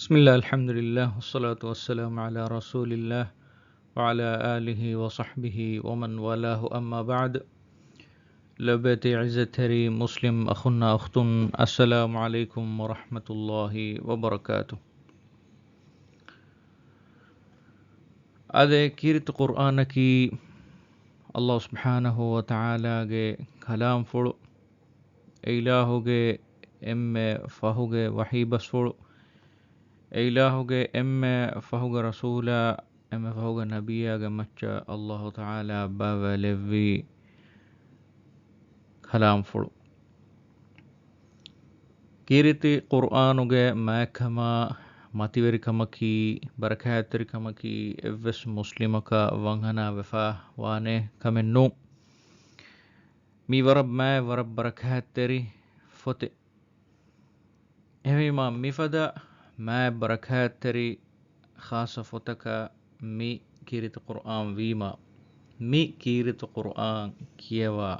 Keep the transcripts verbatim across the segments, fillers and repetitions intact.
بسم الله، الحمد لله، والصلاة والسلام على رسول الله، وعلى آله وصحبه ومن والاه، أما بعد. ލޮބުވެތި ޢިއްޒަތްތެރި މުސްލިމް އަޚުންނާ އުޚްތުން، السلام عليكم ورحمة الله وبركاته. އާދެ، ކީރިތި ޤުރްއާނަކީ ﷲ ސުބްޙާނަހޫ ވަތަޢާލާގެ ކަލާމްފުޅު، އެ އިލާހުގެ އެންމެ ފަހުގެ ވަޙީބަސްފުޅު، އެ އިލާހުގެ އެންމެ ފަހުގެ ރަސޫލާ، އެންމެ ފަހުގެ ނަބިއްޔާގެ މައްޗަށް ﷲ ތަޢާލާ ބައްވައިލެއްވި ކަލާމްފުޅު. ކީރިތި ޤުރްއާނުގެ މާތްކަމާ، މަތިވެރިކަމަކީ، ބަރަކާތްތެރިކަމަކީ އެއްވެސް މުސްލިމަކަށް ވަންހަނާ ވެފާ ވާނެ ކަމެއް ނޫން. މީ ވަރަށް މާތް، ވަރަށް ބަރަކާތްތެރި ފޮތެއް. އެހެންވީމާ، މިފަދަ މާތް ބަރަކާތްތެރި ޚާއްޞަ ފޮތަކަށް މި ކީރިތި ޤުރްއާން ވީމާ، މި ކީރިތި ޤުރްއާން ކިޔަވާ،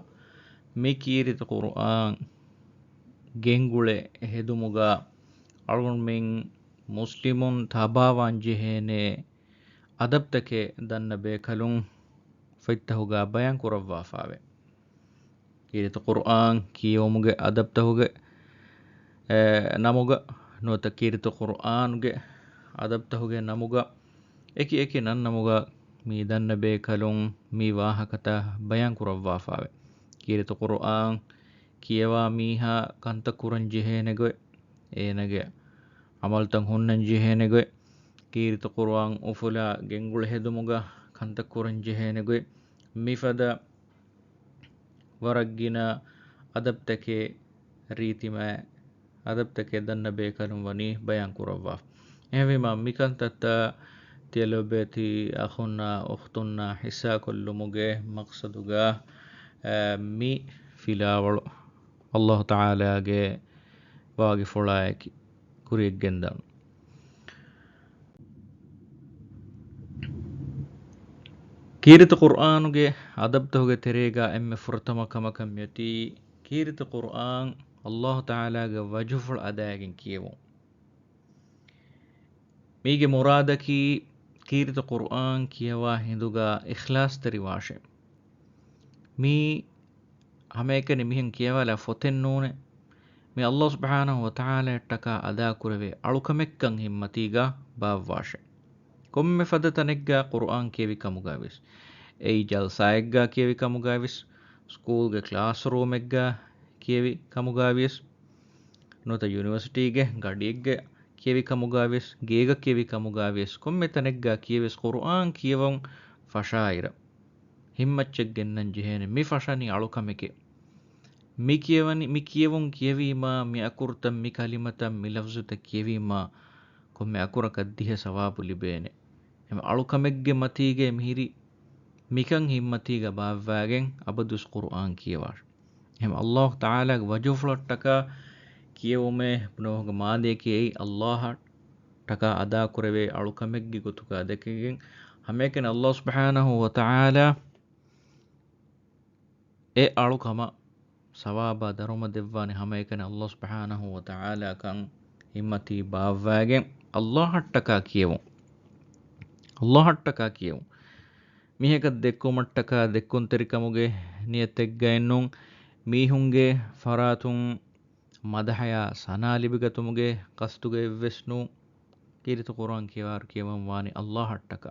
މި ކީރިތި ޤުރްއާން ގެންގުޅެ ހެދުމުގަ އަޅުގަނޑުމެން މުސްލިމުން ތަބާވާން ޖެހޭނެ އަދަބްތަކެއް ދަންނަ ބޭކަލުން ފޮތްތަހުގަ ބަޔާން ކުރައްވާފާވޭ. ކީރިތި ޤުރްއާން ކިޔެވުމުގެ އަދަބްތަހުގެ، އެ، ނަމުގަ ނުވަތަ ކީރިތި ޤުރްއާންގެ އަދަބްތަހުގެ ނަމުގަ އެކި އެކި ނަންނަމުގަ މި ދަންނަ ބޭކަލުން މި ވާހަކަތައް ބަޔާން ކުރައްވާފާވޭ. ކީރިތި ޤުރްއާން ކިޔަވާ މީހާ ކަންތައް ކުރަން ޖެހޭނެ ގޮތް، އޭނަގެ ޢަމަލުތައް ހުންނަން ޖެހޭނެ ގޮތް، ކީރިތި ޤުރްއާން އުފުލާ ގެންގުޅެ ހެދުމުގަ ކަންތައް ކުރަން ޖެހޭނެ ގޮތް، މިފަދަ ވަރަށް ގިނަ އަދަބްތަކެއް، ރީތިމާ އަދަބްތަކެއް ދަންނަ ބޭކަލުން ވަނީ ބަޔާން ކުރައްވާ. އެހެންވީމާ، މިކަންތައްތައް ތިޔަ ލޮބުވެތި އަޚުންނާ އުޚްތުންނާ ހިއްސާކޮށްލުމުގެ މަޤްޞަދުގަ، އަ، މި ފިލާވަޅު ﷲ ތަޢާލާގެ ވާގިފުޅާއެކީ ކުރިޔަށްގެންދަން. ކީރިތި ޤުރްއާނުގެ އަދަބްތަކުގެ ތެރޭގަ އެންމެ ފުރަތަމަ ކަމަކަށް މިއޮތީ، ކީރިތި ޤުރްއާން ﷲ ތަޢާލާގެ ވަޖުހުފުޅު އަދާގެން ކިޔެވުން. މީގެ މުރާދަކީ، ކީރިތި ޤުރްއާން ކިޔަވާ ހިނދުގަ އިޚްލާޞްތެރިވާށޭ. މީ ހަމައެކަނި މިހެން ކިޔަވާލާ ފޮތެއް ނޫނޭ. މި ﷲ ސުބްޙާނަހޫ ވަތަޢާލާއަށްޓަކާ އަދާކުރެވޭ އަޅުކަމެއްކަން ހިންމަތީގަ ބާއްވާށޭ. ކޮންމެ ފަދަ ތަނެއްގަ ޤުރްއާން ކިޔެވި ކަމުގަ ވިޔަސް، އެއީ ޖަލްސާއެއްގަ ކިޔެވި ކަމުގަ ވިޔަސް، ސްކޫލްގެ ކްލާސްރޫމެއްގަ ކިޔެވި ކަމުގަ ވިޔަސް، ނުވަތަ ޔުނިވަރސިޓީގެ ގަޑިއެއްގަ ކިޔެވި ކަމުގަ ވިޔަސް، ގޭގަ ކިޔެވި ކަމުގަ ވިޔަސް، ކޮންމެ ތަނެއްގަ ކިޔެވިޔަސް ޤުރްއާން ކިޔަވަން ފަށާއިރަށް، ހިންމައްޗަށް ގެންނަން ޖެހޭނެ މި ފަށަނީ އަޅުކަމެކޭ. މި ކިޔަވަނި، މި ކިޔެވުން ކިޔެވީމާ، މި އަކުރުތައް، މި ކަލިމަތައް، މި ލަފްޒުތައް ކިޔެވީމާ، ކޮންމެ އަކުރަކަށް ދިހަ ސަވާބު ލިބޭނެ. އެހެން އަޅުކަމެއްގެ މަތީގައި މިހިރީ، މިކަން ހިންމަތީގަ ބާއްވާގެން އަބަދުވެސް ޤުރްއާން ކިޔަވާށޭ. އެހެން ﷲ ތަޢާލާގެ ވަޖުހުފުޅަށްޓަކާ ކިޔެވުމޭ ބުނެވުމުގެ މާނަޔަކީ އެއީ، ﷲ އަށްޓަކާ އަދާކުރެވޭ އަޅުކަމެއްގެ ގޮތުގަ ދެކެގެން، ހަމައެކަނި ﷲ ސުބްޙާނަހޫ ވަތަޢާލާ އެ އަޅުކަމަށް ސަވާބާ ދަރުމަ ދެއްވާނެ ހަމައެކަނި ﷲ ސުބްޙާނަހޫ ވަތަޢާލާ ކަން ހިންމަތީ ބާއްވާގެން ﷲ އަށްޓަކާ ކިޔެވުން. ﷲ އަށްޓަކާ ކިޔެވުން. މީހަކަށް ދެއްކުމަށްޓަކާ ދެއްކުންތެރިކަމުގެ ނިޔަތެއްގައެއް ނޫން، މީހުންގެ ފަރާތުން މަދަޙަޔާ ސަނާ ލިބިގަތުމުގެ ޤަޞްދުގައެއްވެސް ނޫން. ކީރިތި ޤުރްއާން ކިޔަވާއިރު ކިޔަވަން ވާނީ ﷲ އަށްޓަކާ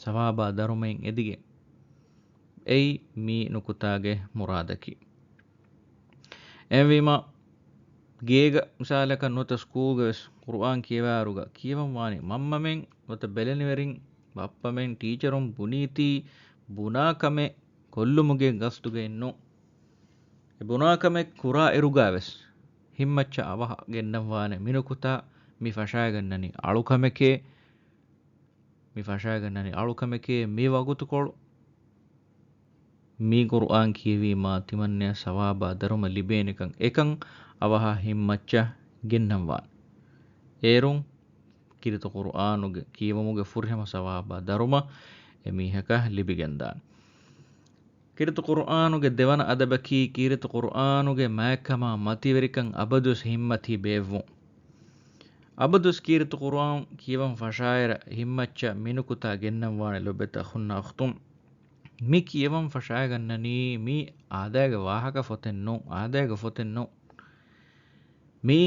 ސަވާބާ ދަރުމައިން އެދިގެން. އެއީ މި ނުކުތާގެ މުރާދަކީ. އެހެންވީމާ، ގޭގަ މިސާލަކަށް ނުވަތަ ސްކޫލްގަވެސް ޤުރްއާން ކިޔަވާއިރުގަ ކިޔަވަން ވާނީ މަންމަމެން ނުވަތަ ބެލެނިވެރިން، ބައްޕަމެން، ޓީޗަރުން ބުނީތީ ބުނާ ކަމެއް ކޮށްލުމުގެ ގަސްދުގައެއް ނޫން. އެ ބުނާ ކަމެއް ކުރާ އިރުގަވެސް ހިންމައްޗަށް އަވަހަށް ގެންނަން ވާނެ މި ނުކުތާ މި ފަށާގަންނަނީ އަޅުކަމެކޭ، މި ފަށާގަންނަނީ އަޅުކަމެކޭ، މި ވަގުތުކޮޅު މި ޤުރްއާން ކިޔެވީމާ ތިމަންނަޔަށް ސަވާބާ ދަރުމަ ލިބޭނެކަން އެކަން އަވަހަށް ހިންމައްޗަށް ގެންނަން ވާނެ. އޭރުން ކީރިތި ޤުރްއާނުގެ ކިޔެވުމުގެ ފުރިހަމަ ސަވާބާ ދަރުމަ އެ މީހަކަށް ލިބިގެންދާނެ. ކީރިތި ޤުރްއާނުގެ ދެވަނަ އަދަބަކީ، ކީރިތި ޤުރްއާނުގެ މާތްކަމާ މަތިވެރިކަން އަބަދުވެސް ހިންމަތީ ބޭއްވުން. އަބަދުވެސް ކީރިތި ޤުރުއާން ކިޔަވަން ފަށާއިރަށް ހިތްމައްޗަށް މިނުކުތާ ގެންނަންވާނެ ލޮބުވެތި އަޚުންނާ އުޚްތުން. މި ކިޔަވަން ފަށާގަންނަނީ މީ އާދައިގެ ވާހަކަ ފޮތެއް ނޫން، އާދައިގެ ފޮތެއް ނޫން. މީ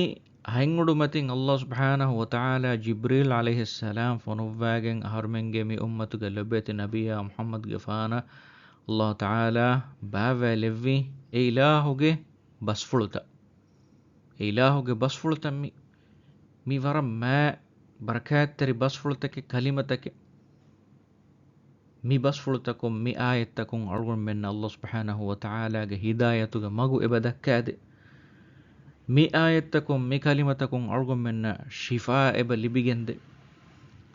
ހަތްއުޑުމަތިން ﷲ ސުބްޙާނަހޫ ވަތަޢާލާ ޖިބްރީލް ޢަލައިހިއްސަލާމް ފޮނުއްވާގެން އަހަރުމެންގެ މި އުއްމަތުގެ ލޮބުވެތި ނަބިއްޔާ މުޙައްމަދުގެފާނަށް ﷲ ތަޢާލާ ބާއްވައިލެއްވި އެ އިލާހުގެ ބަސްފުޅުތައް. އެ އިލާހުގެ ބަސްފުޅުތައް މި، މި ވަރަށް މާތް ބަރަކާތްތެރި ބަސްފުޅުތަކެއް، ކަލިމަތަކެއް. މި ބަސްފުޅުތަކުން، މި އާޔަތްތަކުން އަޅުގަނޑުމެންނަށް ﷲ ސުބްޙާނަހޫ ވަތަޢާލާގެ ހިދާޔަތުގެ މަގު އެބަ ދައްކާދޭ. މި އާޔަތްތަކުން، މި ކަލިމަތަކުން އަޅުގަނޑުމެންނަށް ޝިފާ އެބަ ލިބިގެންދޭ.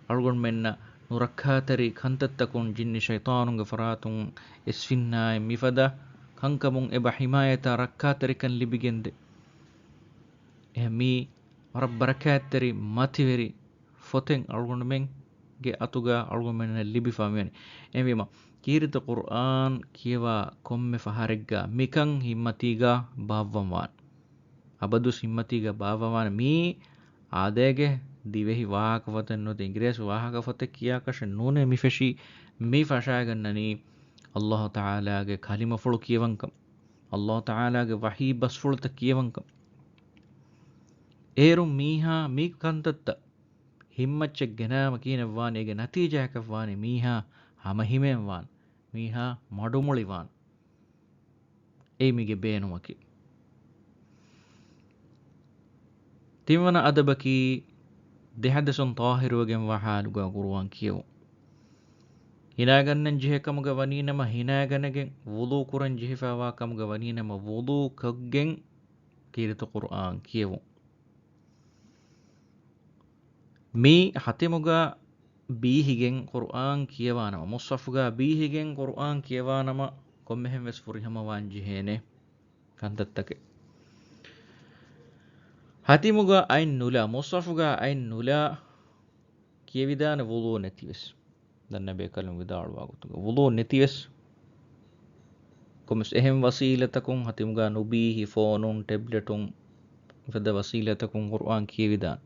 އަޅުގަނޑުމެންނަށް ނުރައްކާތެރި ކަންތައްތަކުން، ޖިންނި ޝައިޠާނުންގެ ފަރާތުން، އިސްފިންނާއިން މިފަދަ ކަންކަމުން އެބަ ހިމާޔަތާ ރައްކާތެރިކަން ލިބިގެންދޭ. އެހެން މީ ވަރަށް ބަރަކާތްތެރި މަތިވެރި ފޮތެއް އަޅުގަނޑުމެންގެ އަތުގަ އަޅުގަނޑުމެންނަށް ލިބިފަ މިވަނީ. އެހެންވީމަ، ކީރިތި ޤުރުއާން ކިޔަވާ ކޮންމެ ފަހަރެއްގަ މިކަން ހިތްމަތީގަ ބާއްވަންވާނެ. އަބަދުސް ހިތްމަތީގަ ބާއްވަންވާނެ. މީ އާދައިގެ ދިވެހި ވާހަކަފޮތެއް ނުވަތަ އިނގިރޭސި ވާހަކަފޮތެއް ކިޔާކަށެއް ނޫނޭ މި ފެށީ. މި ފަށާގަންނަނީ ﷲ ތަޢާލާގެ ކަލިމަފުޅު ކިޔަވަންކަން، ﷲ ތަޢާލާގެ ވަޙީ ބަސްފުޅުތައް ކިޔަވަންކަން. އޭރުން މީހާ މި ކަންތައްތައް ހިތްމައްޗަށް ގެނާމަ ކިހިނެއްވާނީ؟ އޭގެ ނަތީޖާއަކަށްވާނީ މީހާ ހަމަހިމޭންވާން، މީހާ މަޑުމޮޅިވާން. އެއީ މީގެ ބޭނުމަކީ. ތިންވަނަ އަދަބަކީ ދެހަދަސުން ޠާހިރުވެގެންވާ ޙާލުގަ ޤުރުއާން ކިޔެވުން. ހިނާގަންނަން ޖެހޭ ކަމުގަ ވަނީނަމަ ހިނާގަނެގެން، ވުޟޫ ކުރަން ޖެހިފައިވާ ކަމުގަ ވަނީނަމަ ވުޟޫ ކޮށްގެން ކީރިތި ޤުރުއާން ކިޔެވުން. މި ހަތިމުގަ ބީހިގެން ޤުރުއާން ކިޔަވާނަމަ، މުޞްޙަފުގަ ބީހިގެން ޤުރުއާން ކިޔަވާނަމަ، ކޮންމެހެން ވެސް ފުރިހަމަވާން ޖެހޭނެ ކަންތައްތަކެއް. ހަތިމުގަ އަތް ނުލާ، މުޞްޙަފުގަ އަތް ނުލާ ކިޔެވިދާނެ ވުޟޫ ނެތިވެސް. ދަންނަ ބޭކަލުން ވިދާޅުވާ ގޮތުގަ، ވުޟޫ ނެތިވެސް ކޮންމެސް އެހެން ވަސީލަތަކުން ހަތިމުގަ ނުބީހި، ފޯނުން، ޓެބްލެޓުން ފަދަ ވަސީލަތަކުން ޤުރުއާން ކިޔެވިދާނެ.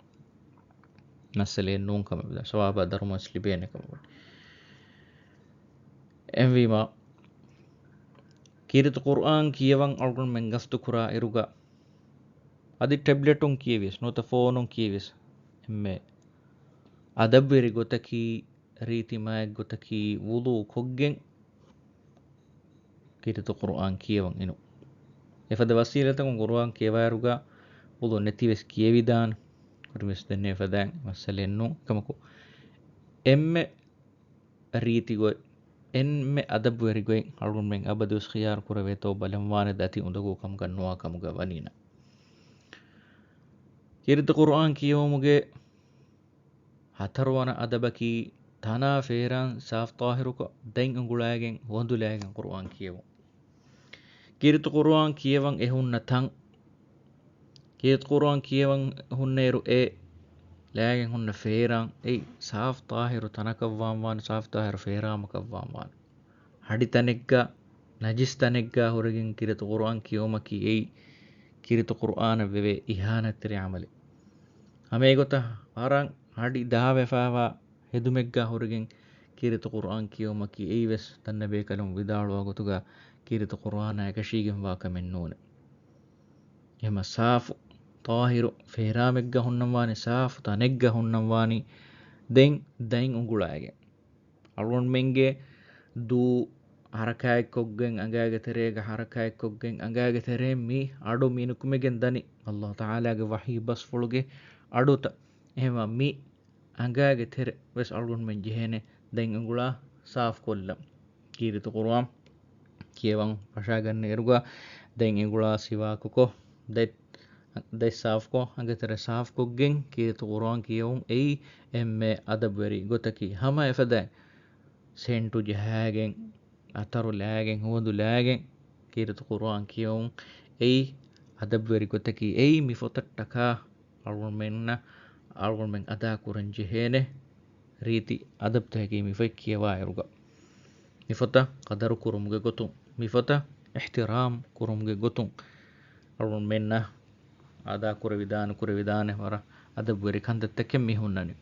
މައްސަލައެއް ނޫން ކަމަށް ވެދާނެ. ސަވާބާ ދަރުމަވެސް ލިބޭނެ ކަމަށް ވަނީ. އެހެންވީމަ، ކީރިތި ޤުރުއާން ކިޔަވަން އަޅުގަނޑުމެން ގަސްތުކުރާ އިރުގަ، އަދި ޓެބްލެޓުން ކިޔެވިޔަސް ނުވަތަ ފޯނުން ކިޔެވިޔަސް، އެންމެ އަދަބުވެރި ގޮތަކީ، ރީތި މާތް ގޮތަކީ ވުޟޫ ކޮށްގެން ކީރިތި ޤުރުއާން ކިޔަވަން އިނު. އެފަދަ ވަސީލަތަކުން ޤުރުއާން ކިޔަވާއިރުގަ ވުޟޫ ނެތިވެސް ކިޔެވިދާނެ. ކުރިމިސް ދެންނެވި ފަދައިން މައްސަލައެއް ނޫން. އެކަމަކު، އެންމެ ރީތި ގޮތް، އެންމެ އަދަބުވެރި ގޮތް އަޅުގަނޑުމެން އަބަދުވެސް ޚިޔާރު ކުރެވޭތޯ ބަލަންވާނެ ދަތި އުނދަގޫ ކަމުގަ ނުވާ ކަމުގަ ވަނީނަ. ކީރިތި ޤުރުއާން ކިޔެވުމުގެ ހަތަރުވަނަ އަދަބަކީ، ތަނާ ފޭރާން ސާފު ޠާހިރުކޮށް، ދަތް އުނގުޅާގެން، ހުވަނދުލާގެން ޤުރުއާން ކިޔެވުން. ކީރިތި ޤުރުއާން ކިޔަވަން އެ ހުންނަ ތަން، ކީރިތި ޤުރުއާން ކިޔަވަން ހުންނައިރު އެ ލާގެން ހުންނަ ފޭރާން، އެއީ ސާފު ޠާހިރު ތަނަކަށްވާން ވާނެ، ސާފު ޠާހިރު ފޭރާމަކަށްވާން ވާނެ. ހަޑި ތަނެއްގަ، ނަޖިސް ތަނެއްގަ ހުރެގެން ކީރިތި ޤުރުއާން ކިޔެވުމަކީ އެއީ ކީރިތި ޤުރުއާނަށް ވެވޭ އިހާނަތްތެރި ޢަމަލެއް. ހަމައެގޮތަށް ވަރަށް ހަޑި ދާވެފައިވާ ހެދުމެއްގަ ހުރެގެން ކީރިތި ޤުރުއާން ކިޔެވުމަކީ އެއީވެސް ދަންނަ ބޭކަލުން ވިދާޅުވާ ގޮތުގަ ކީރިތި ޤުރުއާނާ އެކަށީގެންވާ ކަމެއް ނޫނެ. އެހެމަ ސާފު، ޠާހިރު، ފޭރާމެއްގަ ހުންނަންވާނެ، ސާފު ތަނެއްގަ ހުންނަންވާނީ. ދެން ދަތް އުނގުޅާގެން. އަޅުގަނޑުމެންގެ ދޫ ހަރަކާތްކޮށްގެން އަނގައިގެ ތެރޭގަ، ހަރަކާތްކޮށްގެން އަނގައިގެ ތެރޭން މި އަޑު މި ނުކުމެގެން ދަނީ ﷲ ތަޢާލާގެ ވަޙީ ބަސްފުޅުގެ އަޑުތައް. އެހެމަ މި އަނގައިގެ ތެރެ ވެސް އަޅުގަނޑުމެން ޖެހޭނެ ދަތް އުނގުޅާ ސާފުކޮށްލަން. ކީރިތި ޤުރުއާން ކިޔަވަން ފަށާގަންނަ އިރުގަ ދަތް އުނގުޅާ ސިވާކުކޮށް، ދަތް، ދަތް ސާފުކޮށް، އަނގަތެރެ ސާފުކޮށްގެން ކީރިތި ޤުރުއާން ކިޔެވުން އެއީ އެންމެ އަދަބުވެރި ގޮތަކީ. ހަމަ އެފަދައިން ސެންޓު ޖަހާގެން، އަތަރު ލާގެން، ހުވަނދު ލާގެން ކީރިތި ޤުރުއާން ކިޔެވުން އެއީ އަދަބުވެރި ގޮތަކީ. އެއީ މި ފޮތަށްޓަކާ އަޅުގަނޑުމެންނަށް، އަޅުގަނޑުމެން އަދާކުރަން ޖެހޭނެ ރީތި އަދަބުތަކަކީ މި ފޮތް ކިޔަވާއިރުގަ. މި ފޮތަށް ޤަދަރު ކުރުމުގެ ގޮތުން، މި ފޮތަށް އިޙްތިރާމް ކުރުމުގެ ގޮތުން އަޅުގަނޑުމެންނަށް އަދާ ކުރެވިދާނެ، ކުރެވިދާނެ ވަރަށް އަދަބުވެރި ކަންތައްތަކެއް މި ހުންނަނީ.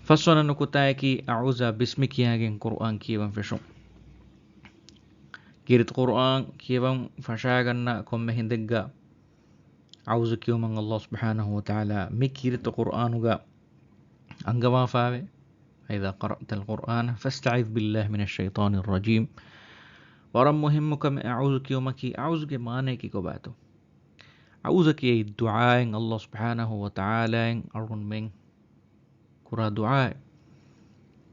ފަސްވަނަ ނުކުތާއަކީ އަޢޫޛާ ބިސްމި ކިޔާގެން ޤުރުއާން ކިޔަވަން ފެށުން. ކީރިތި ޤުރުއާން ކިޔަވަން ފަށާގަންނަ ކޮންމެ ހިނދެއްގަ އަޢޫޛު ކިޔުމަށް ﷲ ސުބްޙާނަހޫ ވަތަޢާލާ މި ކީރިތި ޤުރުއާނުގަ އަންގަވާފާވޭ. فإذا قرأت القرآن فاستعذ بالله من الشيطان الرجيم. ވަރަށް މުހިއްމު ކަމެއް އަޢޫޛު ކިޔުމަކީ. އަޢޫޛުގެ މާނަޔަކީ ކޮބާތޯ؟ އަޢޫޛަކީ އެއީ ދުޢާއެއް، ﷲ ސުބްޙާނަހޫ ވަތަޢާލާއިން އަޅުގަނޑުމެން ކުރާ ދުޢާއެއް.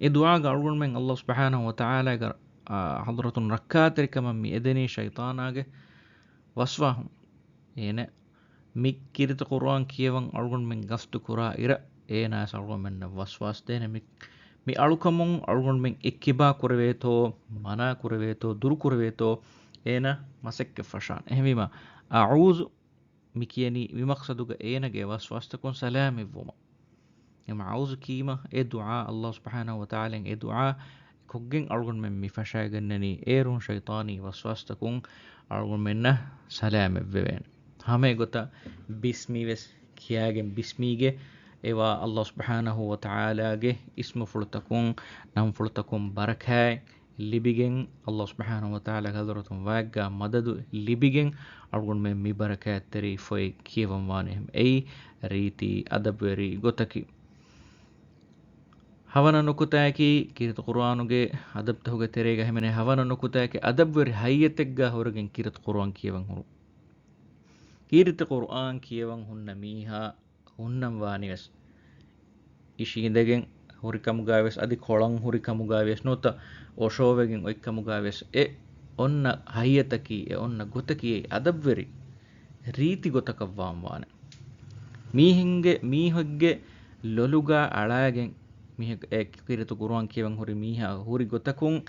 އެ ދުޢާގަ އަޅުގަނޑުމެން ﷲ ސުބްޙާނަހޫ ވަތަޢާލާގެ، އާ، ޙަޟްރަތުން ރައްކާތެރިކަމަށް މި އެދެނީ ޝައިޠާނާގެ ވަސްވާހުން. އޭނަ މި ކީރިތި ޤުރުއާން ކިޔަވަން އަޅުގަނޑުމެން ގަސްތު ކުރާ އިރަށް، އޭނާ އަޅުގަނޑުމެންނަށް ވަސްވާސް ދޭނެ. މި، މި އަޅުކަމުން އަޅުގަނޑުމެން އެއްކިބާ ކުރެވޭތޯ، މަނާ ކުރެވޭތޯ، ދުރު ކުރެވޭތޯ، އޭނަ މަސައްކަތް ފަށާނެ. އެހެންވީމަ، އަޢޫޛު މި ކިޔަނީ މި މަޤްޞަދުގަ އޭނަގެ ވަސްވާސްތަކުން ސަލާމަތްވުމަށް. އެމަ އަޢޫޛު ކީމަ އެ ދުޢާ، ﷲ ސުބްޙާނަހޫ ވަތަޢާލާއިން އެ ދުޢާ ކޮށްގެން އަޅުގަނޑުމެން މި ފަށައިގަންނަނީ އޭރުން ޝައިޠާނީ ވަސްވާސްތަކުން އަޅުގަނޑުމެންނަށް ސަލާމަތްވެވޭނެ. ހަމައެގޮތަށް ބިސްމި ވެސް ކިޔާގެން ބިސްމީގެ އެވާ ﷲ ސުބްޙާނަހޫ ވަތަޢާލާގެ އިސްމުފުޅުތަކުން، ނަންފުޅުތަކުން ބަރަކާތް ލިބިގެން، ﷲ ސުބްޙާނަހޫ ވަތަޢާލާގެ ޙަޟްރަތުން ވާގަ މަދަދު ލިބިގެން، އަޅުގަނޑުމެން މި ބަރަކާތްތެރި ފޮތް ކިޔަވަން ވާނެ. އެއީ ރީތި އަދަބުވެރި ގޮތަކީ. ހަވަނަ ނުކުތާއަކީ، ކީރިތި ޤުރުއާނުގެ އަދަބުތަކުގެ ތެރޭގަ ހިމެނޭ ހަވަނަ ނުކުތާއަކީ، އަދަބުވެރި ހައްޔަތެއްގަ ހުރެގެން ކީރިތި ޤުރުއާން ކިޔަވަން ހުރުން. ކީރިތި ޤުރުއާން ކިޔަވަން ހުންނަ މީހާ ހުންނަން ވާނީވެސް، އިށީނދެގެން ހުރިކަމުގައިވެސް، އަދި ކޮޅަން ހުރިކަމުގައިވެސް ނުވަތަ އޮށޯވެގެން އޮތްކަމުގައިވެސް، އެ އޮންނަ ހައްޔަތަކީ، އެ އޮންނަ ގޮތަކީ އެއީ އަދަބުވެރި ރީތި ގޮތަކަށް ވާން ވާނެ. މީހެއްގެ، މީހެއްގެ ލޮލުގަ އަޅާގެން، މީހެއް އެ ކީރިތި ޤުރުއާން ކިޔަވަން ހުރި މީހާ ހުރި ގޮތަކުން،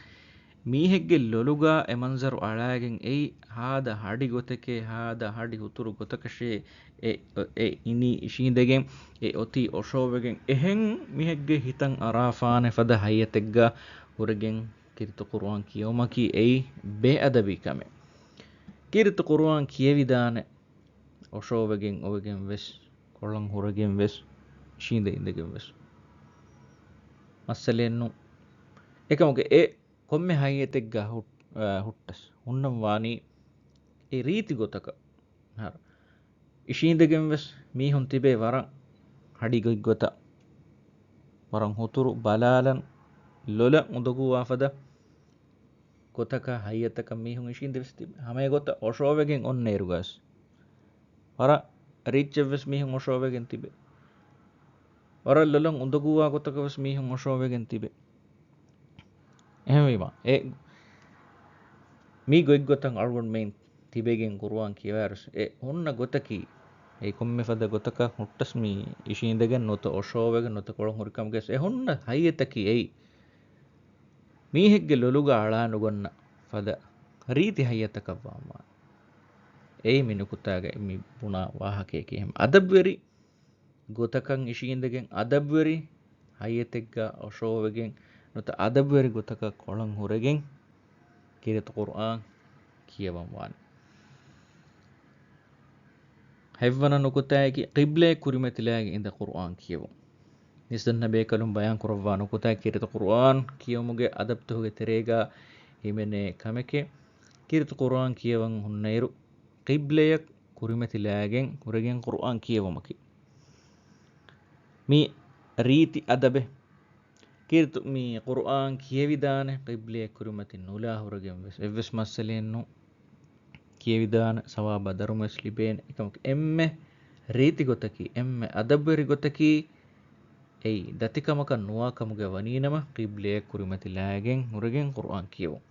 މީހެއްގެ ލޮލުގަ އެ މަންޒަރު އަޅާގެން އެއީ ހާދަ ހަޑި ގޮތެކޭ، ހާދަ ހަޑި ހުތުރު ގޮތަކަށޭ، އެ، އެ އިނީ އިށީނދެގެން، އެ އޮތީ އޮށޯވެގެން، އެހެން މީހެއްގެ ހިތަށް އަރާފާނެ ފަދަ ހައްޔަތެއްގަ ހުރެގެން ކީރިތި ޤުރުއާން ކިޔެވުމަކީ އެއީ ބޭއަދަބީ ކަމެއް. ކީރިތި ޤުރުއާން ކިޔެވިދާނެ އޮށޯވެގެން އޮވެގެން ވެސް، ކޮޅަން ހުރެގެން ވެސް، އިށީނދެ އިނދެގެން ވެސް. މައްސަލައެއް ނޫން. އެކަމުގެ އެ ކޮންމެ ހައްޔަތެއްގަ ހުއް-، އަ، ހުއްޓަސް ހުންނަން ވާނީ އެ ރީތި ގޮތަކަށް. އަހަރު އިށީނދެގެން ވެސް މީހުން ތިބޭ ވަރަށް ހަޑި ގޮތްގޮތަށް، ވަރަށް ހުތުރު ބަލާލަން ލޮލަށް އުނދަގޫވާ ފަދަ ގޮތަކަށް ހައްޔަތަކަށް މީހުން އިށީނދެ ވެސް ތިބޭ. ހަމައެގޮތަށް އޮށޯވެގެން އޮންނައިރުގަސް ވަރަށް ރީއްޗެއް ވެސް މީހުން އޮށޯވެގެން ތިބޭ. ވަރަށް ލޮލަށް އުނދަގޫވާ ގޮތަކަށް ވެސް މީހުން އޮށޯވެގެން ތިބޭ. އެހެންވީމަ، އެ މި ގޮތްގޮތަށް އަޅުގަނޑުމެން ތިބެގެން ޤުރުއާން ކިޔަވާއިރުސް، އެ ހުންނަ ގޮތަކީ، އެ ކޮންމެ ފަދަ ގޮތަކަށް ހުއްޓަސް މި އިށީނދެގެން ނުވަތަ އޮށޯވެގެން ނުވަތަ ކޮޅުން ހުރިކަމުގެ އެ ހުންނަ ހައްޔަތަކީ އެއީ މީހެއްގެ ލޮލުގަ އަޅާނުގަންނަ ފަދަ ރީތި ހައްޔަތަކަށް ވާންވާނެ. އެއީ މި ނުކުތާގައި މި ބުނާ ވާހަކަޔަކީ. އެހެން އަދަބުވެރި ގޮތަކަށް އިށީނދެގެން، އަދަބުވެރި ހައްޔަތެއްގަ އޮށޯވެގެން، ނުވަތަ އަދަބުވެރި ގޮތަކަށް ކޮޅަން ހުރެގެން ކީރިތި ޤުރުއާން ކިޔަވަން ވާނެ. ހަތްވަނަ ނުކުތާއަކީ، ޤިބްލަޔަށް ކުރިމަތިލާގެން އިނދެ ޤުރުއާން ކިޔެވުން. މިސް ދަންނަ ބޭކަލުން ބަޔާން ކުރައްވާ ނުކުތާ ކީރިތި ޤުރުއާން ކިޔެވުމުގެ އަދަބުތަކުގެ ތެރޭގަ ހިމެނޭ ކަމެކޭ. ކީރިތި ޤުރުއާން ކިޔަވަން ހުންނައިރު، ޤިބްލަޔަށް ކުރިމަތިލާގެން ހުރެގެން ޤުރުއާން ކިޔެވުމަކީ މި ރީތި އަދަބެއް. ކީރިތި މި ޤުރުއާން ކިޔެވިދާނެ ޤިބްލަޔަށް ކުރިމަތި ނުލާ ހުރެގެން ވެސް. އެއްވެސް މައްސަލައެއް ނޫން. ކިޔެވިދާނެ، ސަވާބާ ދަރުމަވެސް ލިބޭނެ. އެކަމަކު އެންމެ ރީތި ގޮތަކީ، އެންމެ އަދަބުވެރި ގޮތަކީ، އެއީ ދަތިކަމަކަށް ނުވާ ކަމުގަ ވަނީނަމަ، ޤިބްލަޔަށް ކުރިމަތިލާގެން ހުރެގެން ޤުރުއާން ކިޔެވުން.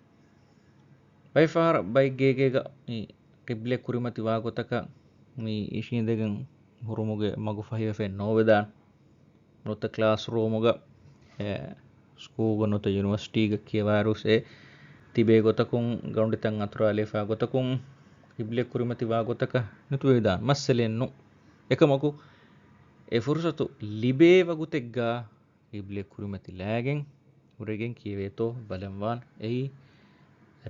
ބައެއް ފަހަރަށް ބައެއް ގޭގޭގަ މި ޤިބްލަޔަށް ކުރިމަތިވާ ގޮތަކަށް މި އިށީނދެގެން ހުރުމުގެ މަގު ފަހިވެފައެއް ނޯވެދާނެ. ނުވަތަ ކްލާސްރޫމުގަ، އެ، ސްކޫލްގަ ނުވަތަ ޔުނިވަރސިޓީގަ ކިޔަވާއިރުސް އެ ތިބޭ ގޮތަކުން ގަނޑުތައް އަތުރާލައިފާ ގޮތަކުން ޤިބްލަޔަށް ކުރިމަތިވާ ގޮތަކަށް ނުތުވެވިދާނެ. މައްސަލައެއް ނޫން. އެކަމަކު އެ ފުރުސަތު ލިބޭ ވަގުތެއްގަ ޤިބްލަޔަށް ކުރިމަތިލާގެން ހުރެގެން ކިޔެވޭތޯ ބަލަންވާން. އެއީ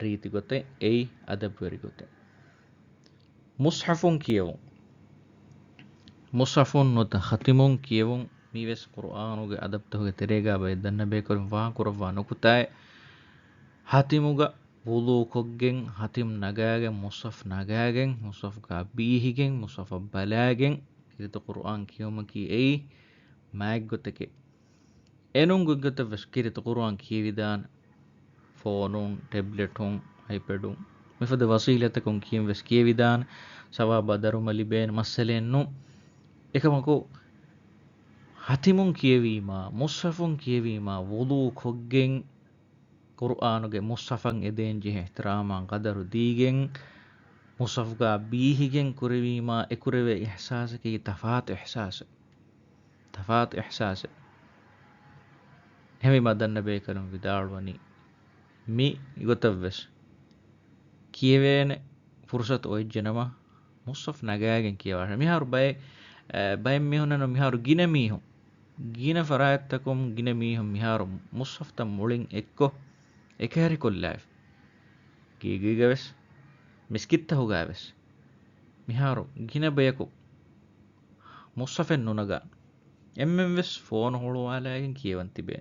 ރީތި ގޮތެއް، އެއީ އަދަބުވެރި ގޮތެއް. މުޞްޙަފުން ކިޔެވުން. މުޞްޙަފުން ނުވަތަ ޚަތިމުން ކިޔެވުން މީވެސް ޤުރުއާނުގެ އަދަބުތަކުގެ ތެރޭގާ ބައެއް ދަންނަ ބޭކަލުން ފާހަގަކުރައްވާ ނުކުތާއެއް. ޚަތިމުގަ ވުޟޫ ކޮށްގެން ޚަތިމް ނަގާގެން މުޞްޙަފް ނަގާގެން މުޞްޙަފްގާ ބީހިގެން މުޞްޙަފަށް ބަލާގެން ކީރިތި ޤުރުއާން ކިޔެވުމަކީ އެއީ މާތް ގޮތެކޭ. އެނޫން ގޮތްގޮތަށް ވެސް ކީރިތި ޤުރުއާން ކިޔެވިދާނެ. ފޯނުން، ޓެބްލެޓުން، އައިޕެޑުން، މިފަދަ ވަސީލަތަކުން ކިޔެން ވެސް ކިޔެވިދާނެ. ސަވާބާ ދަރުމަ ލިބޭނެ މައްސަލައެއް ނޫން. އެކަމަކު، ޚަތިމުން ކިޔެވީމާ، މުޞްޙަފުން ކިޔެވީމާ، ވުޟޫ ކޮށްގެން، ޤުރުއާނުގެ މުޞްޙަފަށް އެދޭން ޖެހޭ އިޙްތިރާމާ ޤަދަރު ދީގެން، މުޞްޙަފްގާ ބީހިގެން ކުރެވީމާ، އެކުރެވޭ އިޙްސާސަކީ ތަފާތު އިޙްސާސެއް. ތަފާތު އިޙްސާސެއް. އެހެންވީމާ ދަންނަ ބޭކަލުން ވިދާޅުވަނީ، މި ގޮތަށް ވެސް ކިޔެވޭނެ ފުރުޞަތު އޮތް ޖެނަމަ، މުޞްޙަފް ނަގާގެން ކިޔަވާށޭ. މިހާރު ބައެއް، އަ، ބައެއް މީހުންނަށް ނޫން މިހާރު ގިނަ މީހުން، ގިނަ ފަރާތްތަކުން ގިނަ މީހުން މިހާރު މުޞްޙަފްތައް މުޅިން އެއްކޮށް އެކަހެރިކޮށްލާފި. ގޭގޭގަ ވެސް، މިސްކިތްތަހުގަ ވެސް މިހާރު ގިނަ ބަޔަކު މުޞްޙަފެއް ނުނަގާ، އެންމެން ވެސް ފޯނު ހުޅުވާލާގެން ކިޔަވަން ތިބޭ.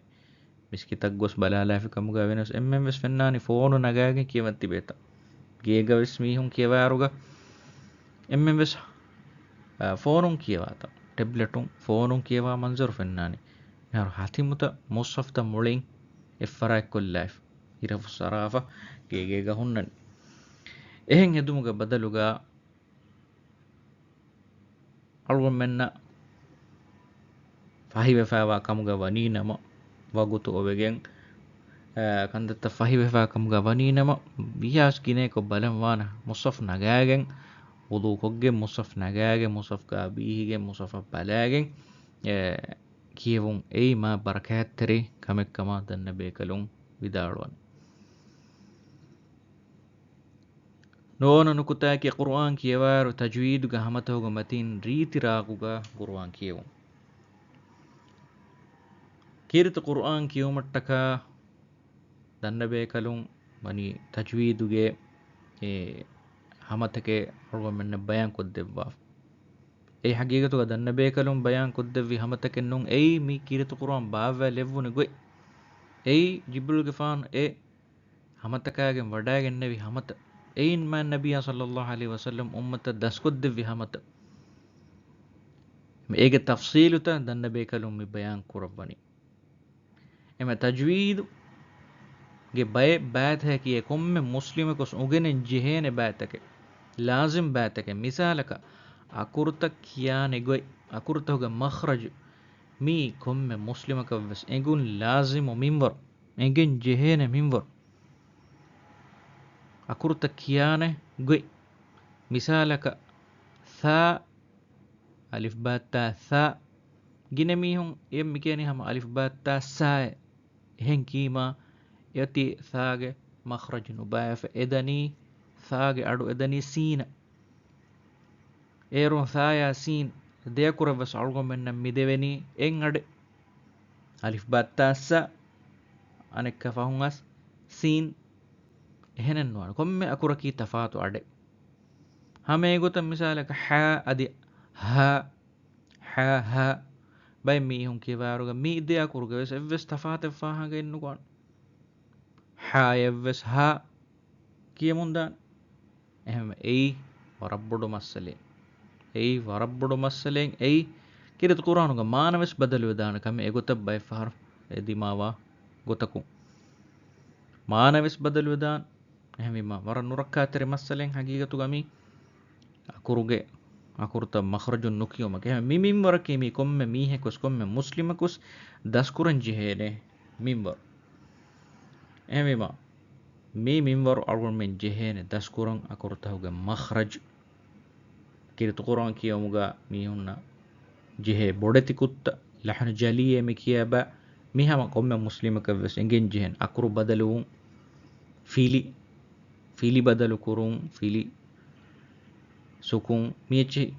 މިސްކިތަށް ގޮސް ބަލާލާފި ކަމުގަ ވެސް އެންމެން ވެސް ފެންނާނީ ފޯނު ނަގާގެން ކިޔަވަން ތިބޭތަ. ގޭގަ ވެސް މީހުން ކިޔަވާއިރުގަ އެންމެން ވެސް، އާ، ފޯނުން ކިޔަވާތަ. ޓެބްލެޓުން، ފޯނުން ކިޔަވާ މަންޒަރު ފެންނާނީ. މިހާރު ޚަތިމުތައް މުޞްޙަފްތައް މުޅިން އެއްފަރާތްކޮށްލާފި. އިރަފު ސަރާފަ ގޭގޭގަ ހުންނަނީ. އެހެން ހެދުމުގެ ބަދަލުގަ އަޅުގަނޑުމެންނަށް ފަހިވެފައިވާ ކަމުގަ ވަނީނަމަ، ވަގުތު އޮވެގެން، އަ، ކަންތައްތައް ފަހިވެފައިވާ ކަމުގަ ވަނީނަމަ، ވިޔާސް ގިނައަކު ބަލަން ވާނެ މުޞްޙަފް ނަގާގެން، ވުޟޫ ކޮށްގެން މުޞްޙަފް ނަގާގެން މުޞްޙަފްގާ ބީހިގެން މުޞްޙަފަށް ބަލާގެން، އެ، ކިޔެވުން އެއީ މާ ބަރަކާތްތެރި ކަމެއްކަމަށް ދަންނަ ބޭކަލުން ވިދާޅުވަން. ނުވަވަނަ ނުކުތާއަކީ ޤުރުއާން ކިޔަވާއިރު ތަޖްވީދުގެ ހަމަތަހުގެ މަތީން ރީތި ރާގުގަ ޤުރުއާން ކިޔެވުން. ކީރިތި ޤުރުއާން ކިޔުމަށްޓަކާ ދަންނަ ބޭކަލުން ވަނީ ތަޖްވީދުގެ އެ ހަމަތަކެއް އަޅުގަނޑުމެންނަށް ބަޔާން ކޮށްދެއްވާފަ. އެ ހަގީގަތުގަ ދަންނަ ބޭކަލުން ބަޔާން ކޮށްދެއްވި ހަމަތަކެއް ނޫން. އެއީ މި ކީރިތި ޤުރުއާން ބާއްވާ ލެއްވުނު ގޮތް. އެއީ ޖިބްރީލްގެފާނު އެ ހަމަތަކާގެން ވަޑައިގެންނެވި ހަމަތައް. އެއިން މާތް ނަބިއްޔާ ޞައްލައްލާހު ޢަލައިހި ވަސައްލަމް އުއްމަތަށް ދަސްކޮށްދެއްވި ހަމަތައް. އޭގެ ތަފްޞީލުތައް ދަންނަ ބޭކަލުން މި ބަޔާން ކުރައްވަނީ. އެމެ ތަޖްވީދުގެ ބައެއް ބައިތަކަކީ ކޮންމެ މުސްލިމަކުސް އުނގެނެން ޖެހޭނެ ބައިތަކެއް. ލާޒިމް ބައިތަކެއް. މިސާލަކަށް، އަކުރުތައް ކިޔާނެ ގޮތް، އަކުރުތަކުގެ މަޚްރަޖު، މީ ކޮންމެ މުސްލިމަކަށްވެސް އެނގުން ލާޒިމު މިންވަރު، އެނގެން ޖެހޭނެ މިންވަރު. އަކުރުތައް ކިޔާނެ ގޮތް. މިސާލަކަށް، ސާ، އަލިފް ބާ ތާ ސާ. ގިނަ މީހުން އެ މިކިޔަނީ ހަމަ އަލިފް ބާ ތާ ސާއޭ. އެހެން ކީމާ، އެއޮތީ ސާގެ މަޚްރަޖު ނުބައިވެފަ އެދަނީ، ސާގެ އަޑު އެދަނީ ސީނަށް. އޭރުން ސާޔާ ސީން ދެއަކުރަށްވެސް އަޅުގަނޑުމެންނަށް މިދެވެނީ އެއް އަޑެއް. އަލިފް ބާ ތާ ސާ، އަނެއްކާ ފަހުން އަސް ސީން. އެހެނެއް ނުވާނެ. ކޮންމެ އަކުރަކީ ތަފާތު އަޑެއް. ހަމަ އެގޮތަށް މިސާލަކަށް ހާ އަދި ހާ، ހާ، ހާ. ބައެއް މީހުން ކިޔަވާއިރުގަ މި ދެ އަކުރުގެ ވެސް އެއްވެސް ތަފާތެއް ފާހަގައެއް ނުކުރާނެ. ހާޔަށްވެސް ހާ ކިޔަމުންދާނެ. އެހެންވެ، އެއީ ވަރަށް ބޮޑު މައްސަލައެއް. އެއީ ވަރަށް ބޮޑު މައްސަލައެއް. އެއީ ކީރިތި ޤުރުއާނުގެ މާނަވެސް ބަދަލުވެދާނެ ކަމެއް އެގޮތަށް ބައެއް ފަހަރު އެ ދިމާވާ ގޮތަކުން. މާނަވެސް ބަދަލުވެދާނެ. އެހެންވީމާ، ވަރަށް ނުރައްކާތެރި މައްސަލައެއް ހަގީގަތުގަ މީ އަކުރުގެ، އަކުރުތައް މަޚްރަޖުން ނުކިޔުމަކީ. އެހެން މި މިންވަރަކީ މީ ކޮންމެ މީހަކުސް، ކޮންމެ މުސްލިމަކުސް ދަސްކުރަން ޖެހޭނެ މިންވަރު. އެހެންވީމާ، މި މިންވަރު އަޅުގަނޑުމެން ޖެހޭނެ ދަސްކުރަން އަކުރުތަކުގެ މަޚްރަޖު. ކީރިތި ޤުރުއާން ކިޔެވުމުގަ މީހުންނަށް ޖެހޭ ބޮޑެތި ކުށްތައް، ލަޙްނު ޖަލީއޭ މި ކިޔާބާ، މި ހަމަ ކޮންމެ މުސްލިމަކަށްވެސް އެނގެން ޖެހޭނެ. އަކުރު ބަދަލުވުން، ފިލި، ފިލި ބަދަލު ކުރުން، ފިލި ސުކުން، މި އެއްޗެހި،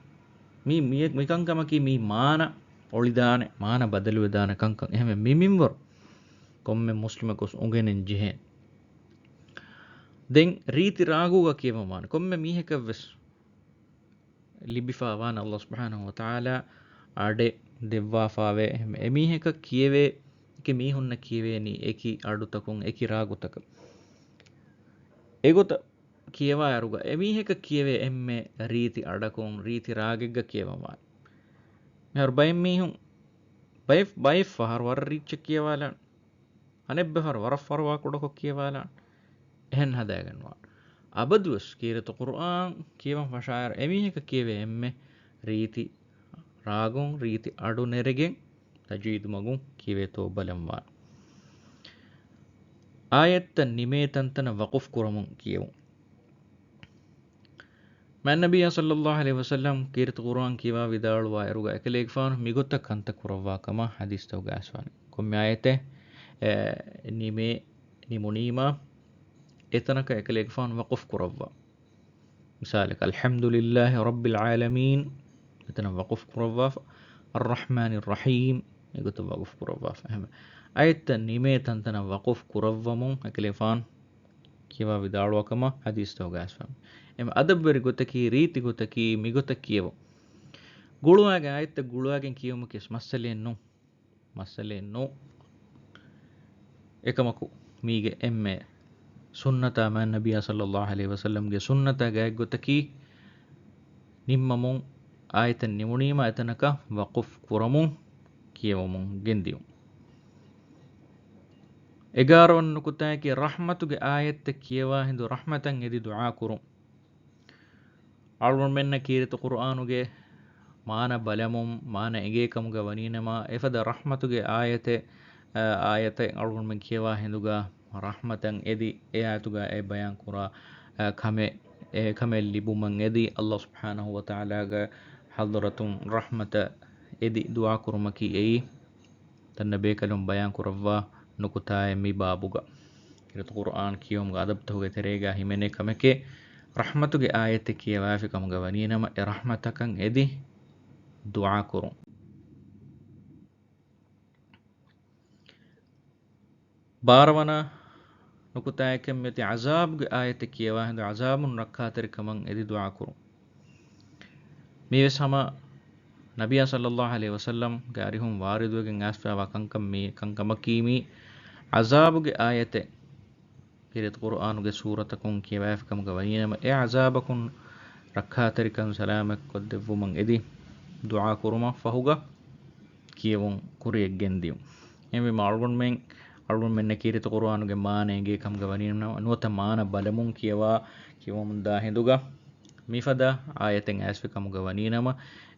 މި، މި، މި ކަންކަމަކީ މީ މާނަ އޮޅިދާނެ، މާނަ ބަދަލުވެދާނެ ކަންކަން. އެހެންވެ، މި މިންވަރު ކޮންމެ މުސްލިމަކުސް އުނގެނެން ޖެހޭނެ. ދެން ރީތި ރާގުގަ ކިޔަވަން ވާނެ. ކޮންމެ މީހަކަށްވެސް ލިބިފާވާނެ ﷲ ސުބްޙާނަހޫ ވަތަޢާލާ އަޑެއް ދެއްވާފާވޭ. އެހެން އެމީހަކަށް ކިޔެވޭ، އެކި މީހުންނަށް ކިޔެވޭނީ އެކި އަޑުތަކުން، އެކި ރާގުތަކަށް. އެގޮތަށް ކިޔަވާއިރުގަ އެމީހަކަށް ކިޔެވޭ އެންމެ ރީތި އަޑަކުން، ރީތި ރާގެއްގަ ކިޔަވަން ވާނެ. މިހާރު ބައެއް މީހުން ބައެއް، ބައެއް ފަހަރު ވަރަށް ރީއްޗެއް ކިޔަވާލާނެ. އަނެއްބަފަރު ވަރަށް ފަރުވާ ކުޑަކޮށް ކިޔަވާލާނެ. އެހެން ހަދާގެންވާނެ. އަބަދުވެސް ކީރިތި ޤުރުއާން ކިޔަވަން ފަށާއިރު އެމީހަކަށް ކިޔެވޭ އެންމެ ރީތި ރާގުން، ރީތި އަޑު ނެރެގެން، ތަޖްވީދު މަގުން ކިޔެވޭތޯ ބަލަން ވާނެ. އާޔަތްތައް ނިމޭ ތަންތަނަށް ވަޤުފް ކުރަމުން ކިޔެވުން. މާތް ނަބިއްޔާ ޞައްލައްލާހު ޢަލައިހި ވަސައްލަމް ކީރިތި ޤުރުއާން ކިޔަވާ ވިދާޅުވާ އިރުގަ އެކަލޭގެފާނު މިގޮތަށް ކަންތައް ކުރައްވާ ކަމަށް ޙަދީޘްތަކުގަ އައިސްފާނެ. ކޮންމެ އާޔަތެއް، އެ، ނިމޭ، ނިމުނީމާ، އެތަނަކަށް އެކަލޭގެފާނު ވަޤުފް ކުރައްވާ. މިސާލަކަށް، الحمد لله رب العالمين، އެތަނަށް ވަޤުފް ކުރައްވާފަ. الرحمن الرحيم، އެގޮތަށް ވަޤުފް ކުރައްވާފަ. އެހެން އާޔަތްތައް ނިމޭ ތަންތަނަށް ވަޤުފް ކުރައްވަމުން އެކަލޭގެފާނު ކިޔަވާ ވިދާޅުވާ ކަމަށް ޙަދީޘްތަކުގަ އައިސްފާނެ. އެމަ އަދަބުވެރި ގޮތަކީ، ރީތި ގޮތަކީ، މިގޮތަށް ކިޔެވުން. ގުޅުވާގެން އާޔަތްތައް ގުޅުވާގެން ކިޔެވުމަކީ މައްސަލައެއް ނޫން. މައްސަލައެއް ނޫން. އެކަމަކު، މީގެ އެންމެ ސުންނަތާ، މާތް ނަބިއްޔާ ޞައްލައްލާހު ޢަލައިހި ވަސައްލަމްގެ ސުންނަތާ ގާތްގޮތަކީ، ނިންމަމުން އާޔަތެއް ނިމުނީމަ އެތަނަކަށް ވަޤުފް ކުރަމުން ކިޔެވުމުން ގެންދިޔުން. އެގާރަ ވަނަ ނުކުތާއަކީ، ރަޙްމަތުގެ އާޔަތެއް ކިޔަވާ ހިނދު ރަޙްމަތަށް އެދި ދުޢާ ކުރުން. އަޅުގަނޑުމެންނަށް ކީރިތި ޤުރުއާނުގެ މާނަ ބަލަމުން، މާނަ އެނގޭ ކަމުގަ ވަނީނަމަ، އެފަދަ ރަޙްމަތުގެ އާޔަތެއް، އާ، އާޔަތެއް އަޅުގަނޑުމެން ކިޔަވާ ހިނދުގަ ރަޙްމަތަށް އެދި، އެ އާޔަތުގަ އެ ބަޔާން ކުރާ، އާ، ކަމެއް، އެ ކަމެއް ލިބުމަށް އެދި، ﷲ ސުބްޙާނަހޫ ވަތަޢާލާގެ ޙަޟްރަތުން ރަޙްމަތަށް އެދި ދުޢާ ކުރުމަކީ އެއީ، ތަންނަ ބޭކަލުން ބަޔާން ކުރައްވާ ނުކުތާއެއް މި ބާބުގަ. ކީރިތި ޤުރުއާން ކިޔެވުމުގެ އަދަބުތަކުގެ ތެރޭގަ ހިމެނޭ ކަމެކޭ، ރަޙްމަތުގެ އާޔަތެއް ކިޔަވާފި ކަމުގަ ވަނީނަމަ، އެ ރަޙްމަތަކަށް އެދި ދުޢާ ކުރުން. ބާރަ ވަނަ ނުކުތާއެކެއް މިއޮތީ ޢަޒާބުގެ އާޔަތެއް ކިޔަވާ ހިނދު ޢަޒާބުން ރައްކާތެރިކަމަށް އެދި ދުޢާ ކުރުން. މީވެސް ހަމަ ނަބިއްޔާ ޞައްލައްލާހު ޢަލައިހި ވަސައްލަމްގެ އަރިހުން ވާރިދުވެގެން އައިސްފައިވާ ކަންކަން މީ، ކަންކަމަކީ މީ ޢަޒާބުގެ އާޔަތެއް ކީރިތި ޤުރުއާނުގެ ސޫރަތަކުން ކިޔަވައިފި ކަމުގަ ވަނީނަމަ، އެ ޢަޒާބަކުން ރައްކާތެރިކަން ސަލާމަތްކޮށްދެއްވުމަށް އެދި ދުޢާ ކުރުމަށް ފަހުގަ ކިޔެވުން ކުރިއަށް ގެންދިޔުން. އެހެންވީމަ އަޅުގަނޑުމެން، އަޅުގަނޑުމެންނަށް ކީރިތި ޤުރުއާނުގެ މާނަ އެނގޭ ކަމުގަ ވަނީނަމަ، ނުވަތަ މާނަ ބަލަމުން ކިޔަވާ، ކިޔަވަމުންދާ ހިނދުގަ މިފަދަ އާޔަތެއް އައިސްފި ކަމުގަ ވަނީނަމަ،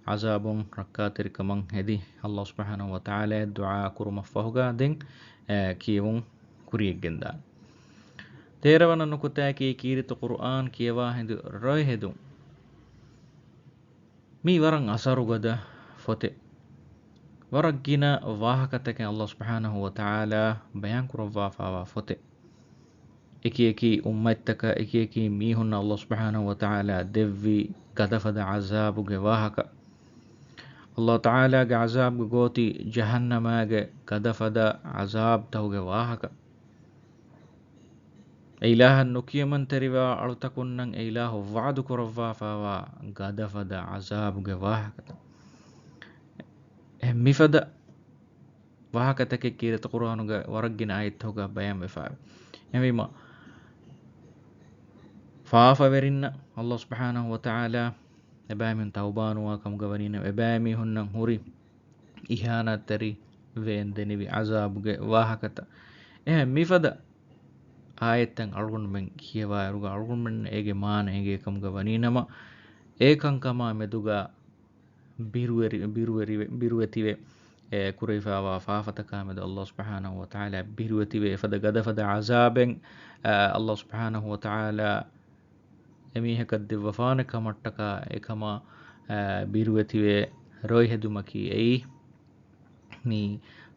ޢަޒާބުން ރައްކާތެރިކަމަށް ހެދި، ﷲ ސުބްޙާނަހޫ ވަތަޢާލާއަށް ދުޢާ ކުރުމަށްފަހުގަ ދެން، އެ، ކިޔެވުން ކުރިއަށްގެންދާނެ. ތޭރަ ވަނަ ނުކުތާއަކީ ކީރިތި ޤުރުއާން ކިޔަވާ ހިނދު ރޮއެ ހެދުން. މީ ވަރަށް އަސަރުގަދަ ފޮތެއް. ވަރަށް ގިނަ ވާހަކަތަކެއް ﷲ ސުބްޙާނަހޫ ވަތަޢާލާ ބަޔާން ކުރައްވާފާވާ ފޮތެއް. އެކި އެކި އުއްމަތްތަކަށް، އެކި އެކި މީހުންނަށް ﷲ ސުބްޙާނަހޫ ވަތަޢާލާ ދެއްވި ގަދަފަދަ ޢަޒާބުގެ ވާހަކަ. ﷲ ތަޢާލާގެ ޢަޒާބުގެ ގޯތި ޖަހަންނަމާގެ ގަދަފަދަ ޢަޒާބުތަކުގެ ވާހަކަ. އެ އިލާހަށް ނުކިޔަމަންތެރިވާ އަޅުތަކުންނަށް އެ އިލާހު ވަޢުދު ކުރައްވާފާވާ ގަދަފަދަ ޢަޒާބުގެ ވާހަކަތައް. އެ މިފަދަ ވާހަކަތަކެއް ކީރިތި ޤުރުއާނުގެ ވަރަށް ގިނަ އާޔަތްތަކުގަ ބަޔާންވެފާވޭ. އެހެންވީމަ، ފާފަވެރިންނަށް ﷲ ސުބްޙާނަހޫ ވަތަޢާލާ އެބައިމީހުން ތައުބާނުވާ ކަމުގަ ވަނީނަމަ، އެބައިމީހުންނަށް ހުރި އިހާނާތްތެރިވެގެން ދެނިވި ޢަޒާބުގެ ވާހަކަތައް. އެހެން މިފަދަ އާޔަތްތައް އަޅުގަނޑުމެން ކިޔަވާއިރުގަ އަޅުގަނޑުމެން އޭގެ މާނަ އެނގޭ ކަމުގަ ވަނީނަމަ، އެ ކަންކަމާ މެދުގަ ބިރުވެރި-، ބިރުވެރިވެ-، ބިރުވެތިވެ، އެ، ކުރެވިފާވާ ފާފަތަކާ މެދު ﷲ ސުބްޙާނަހޫ ވަތަޢާލާ ބިރުވެތިވެ، އެފަދަ ގަދަފަދަ ޢަޒާބެއް، އަ، ﷲ ސުބްޙާނަހޫ ވަތަޢާލާ އެމީހަކަށް ދެއްވަފާނެ ކަމަށްޓަކާ، އެކަމާ، އަ، ބިރުވެތިވެ ރޮއެ ހެދުމަކީ އެއީ. މީ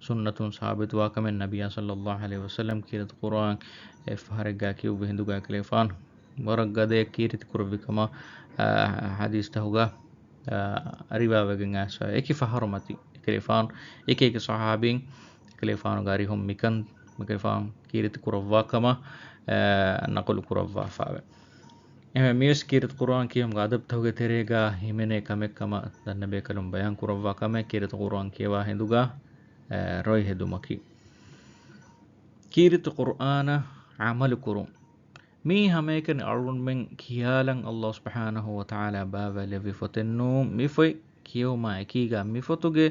ސުންނަތުން ސާބިތުވާ ކަމެއް، ނަބިއްޔާ ޞައްލައްލާހު ޢަލައިހި ވަސައްލަމް ކީރިތި ޤުރުއާން އެއްފަހަރެއްގާ ކިޔުއްވި ހިނދުގާ އެކަލޭފާނު ވަރަށް ގަދަޔަށް ކީރިތި ކުރެއްވި ކަމަށް، އާ، ޙަދީޘްތަކުގަ، އާ، ރިވާވެގެން އައިސްފަ. އެކި ފަހަރު މަތި އެކަލޭފާނު އެކި އެކި ޞަޙާބީން އެކަލޭފާނުގެ އަރިހުން މިކަން އެކަލޭފާނު ކީރިތި ކުރައްވާ ކަމަށް، އާ، ނަޤުލު ކުރައްވާފާވެ. އެހެންވެ މިވެސް ކީރިތި ޤުރުއާން ކިޔުމުގެ އަދަބުތަކުގެ ތެރޭގަ ހިމެނޭ ކަމެއް ކަމަށް ދަންނަބޭކަލުން ބަޔާން ކުރައްވާ ކަމެއް ކީރިތި ޤުރުއާން ކިޔަވާ ހިނދުގަ، އެ، ރޮއި ހެދުމަކީ. ކީރިތި ޤުރުއާނަށް ޢަމަލު ކުރުން. މީ ހަމައެކަނި އަޅުގަނޑުމެން ޚިޔާލަށް ﷲ ސުބްޙާނަހޫ ވަތަޢާލާ ބާވާލެއްވި ފޮތެއް ނޫން. މި ފޮތް ކިޔެވުމާ އެކީގަ މި ފޮތުގެ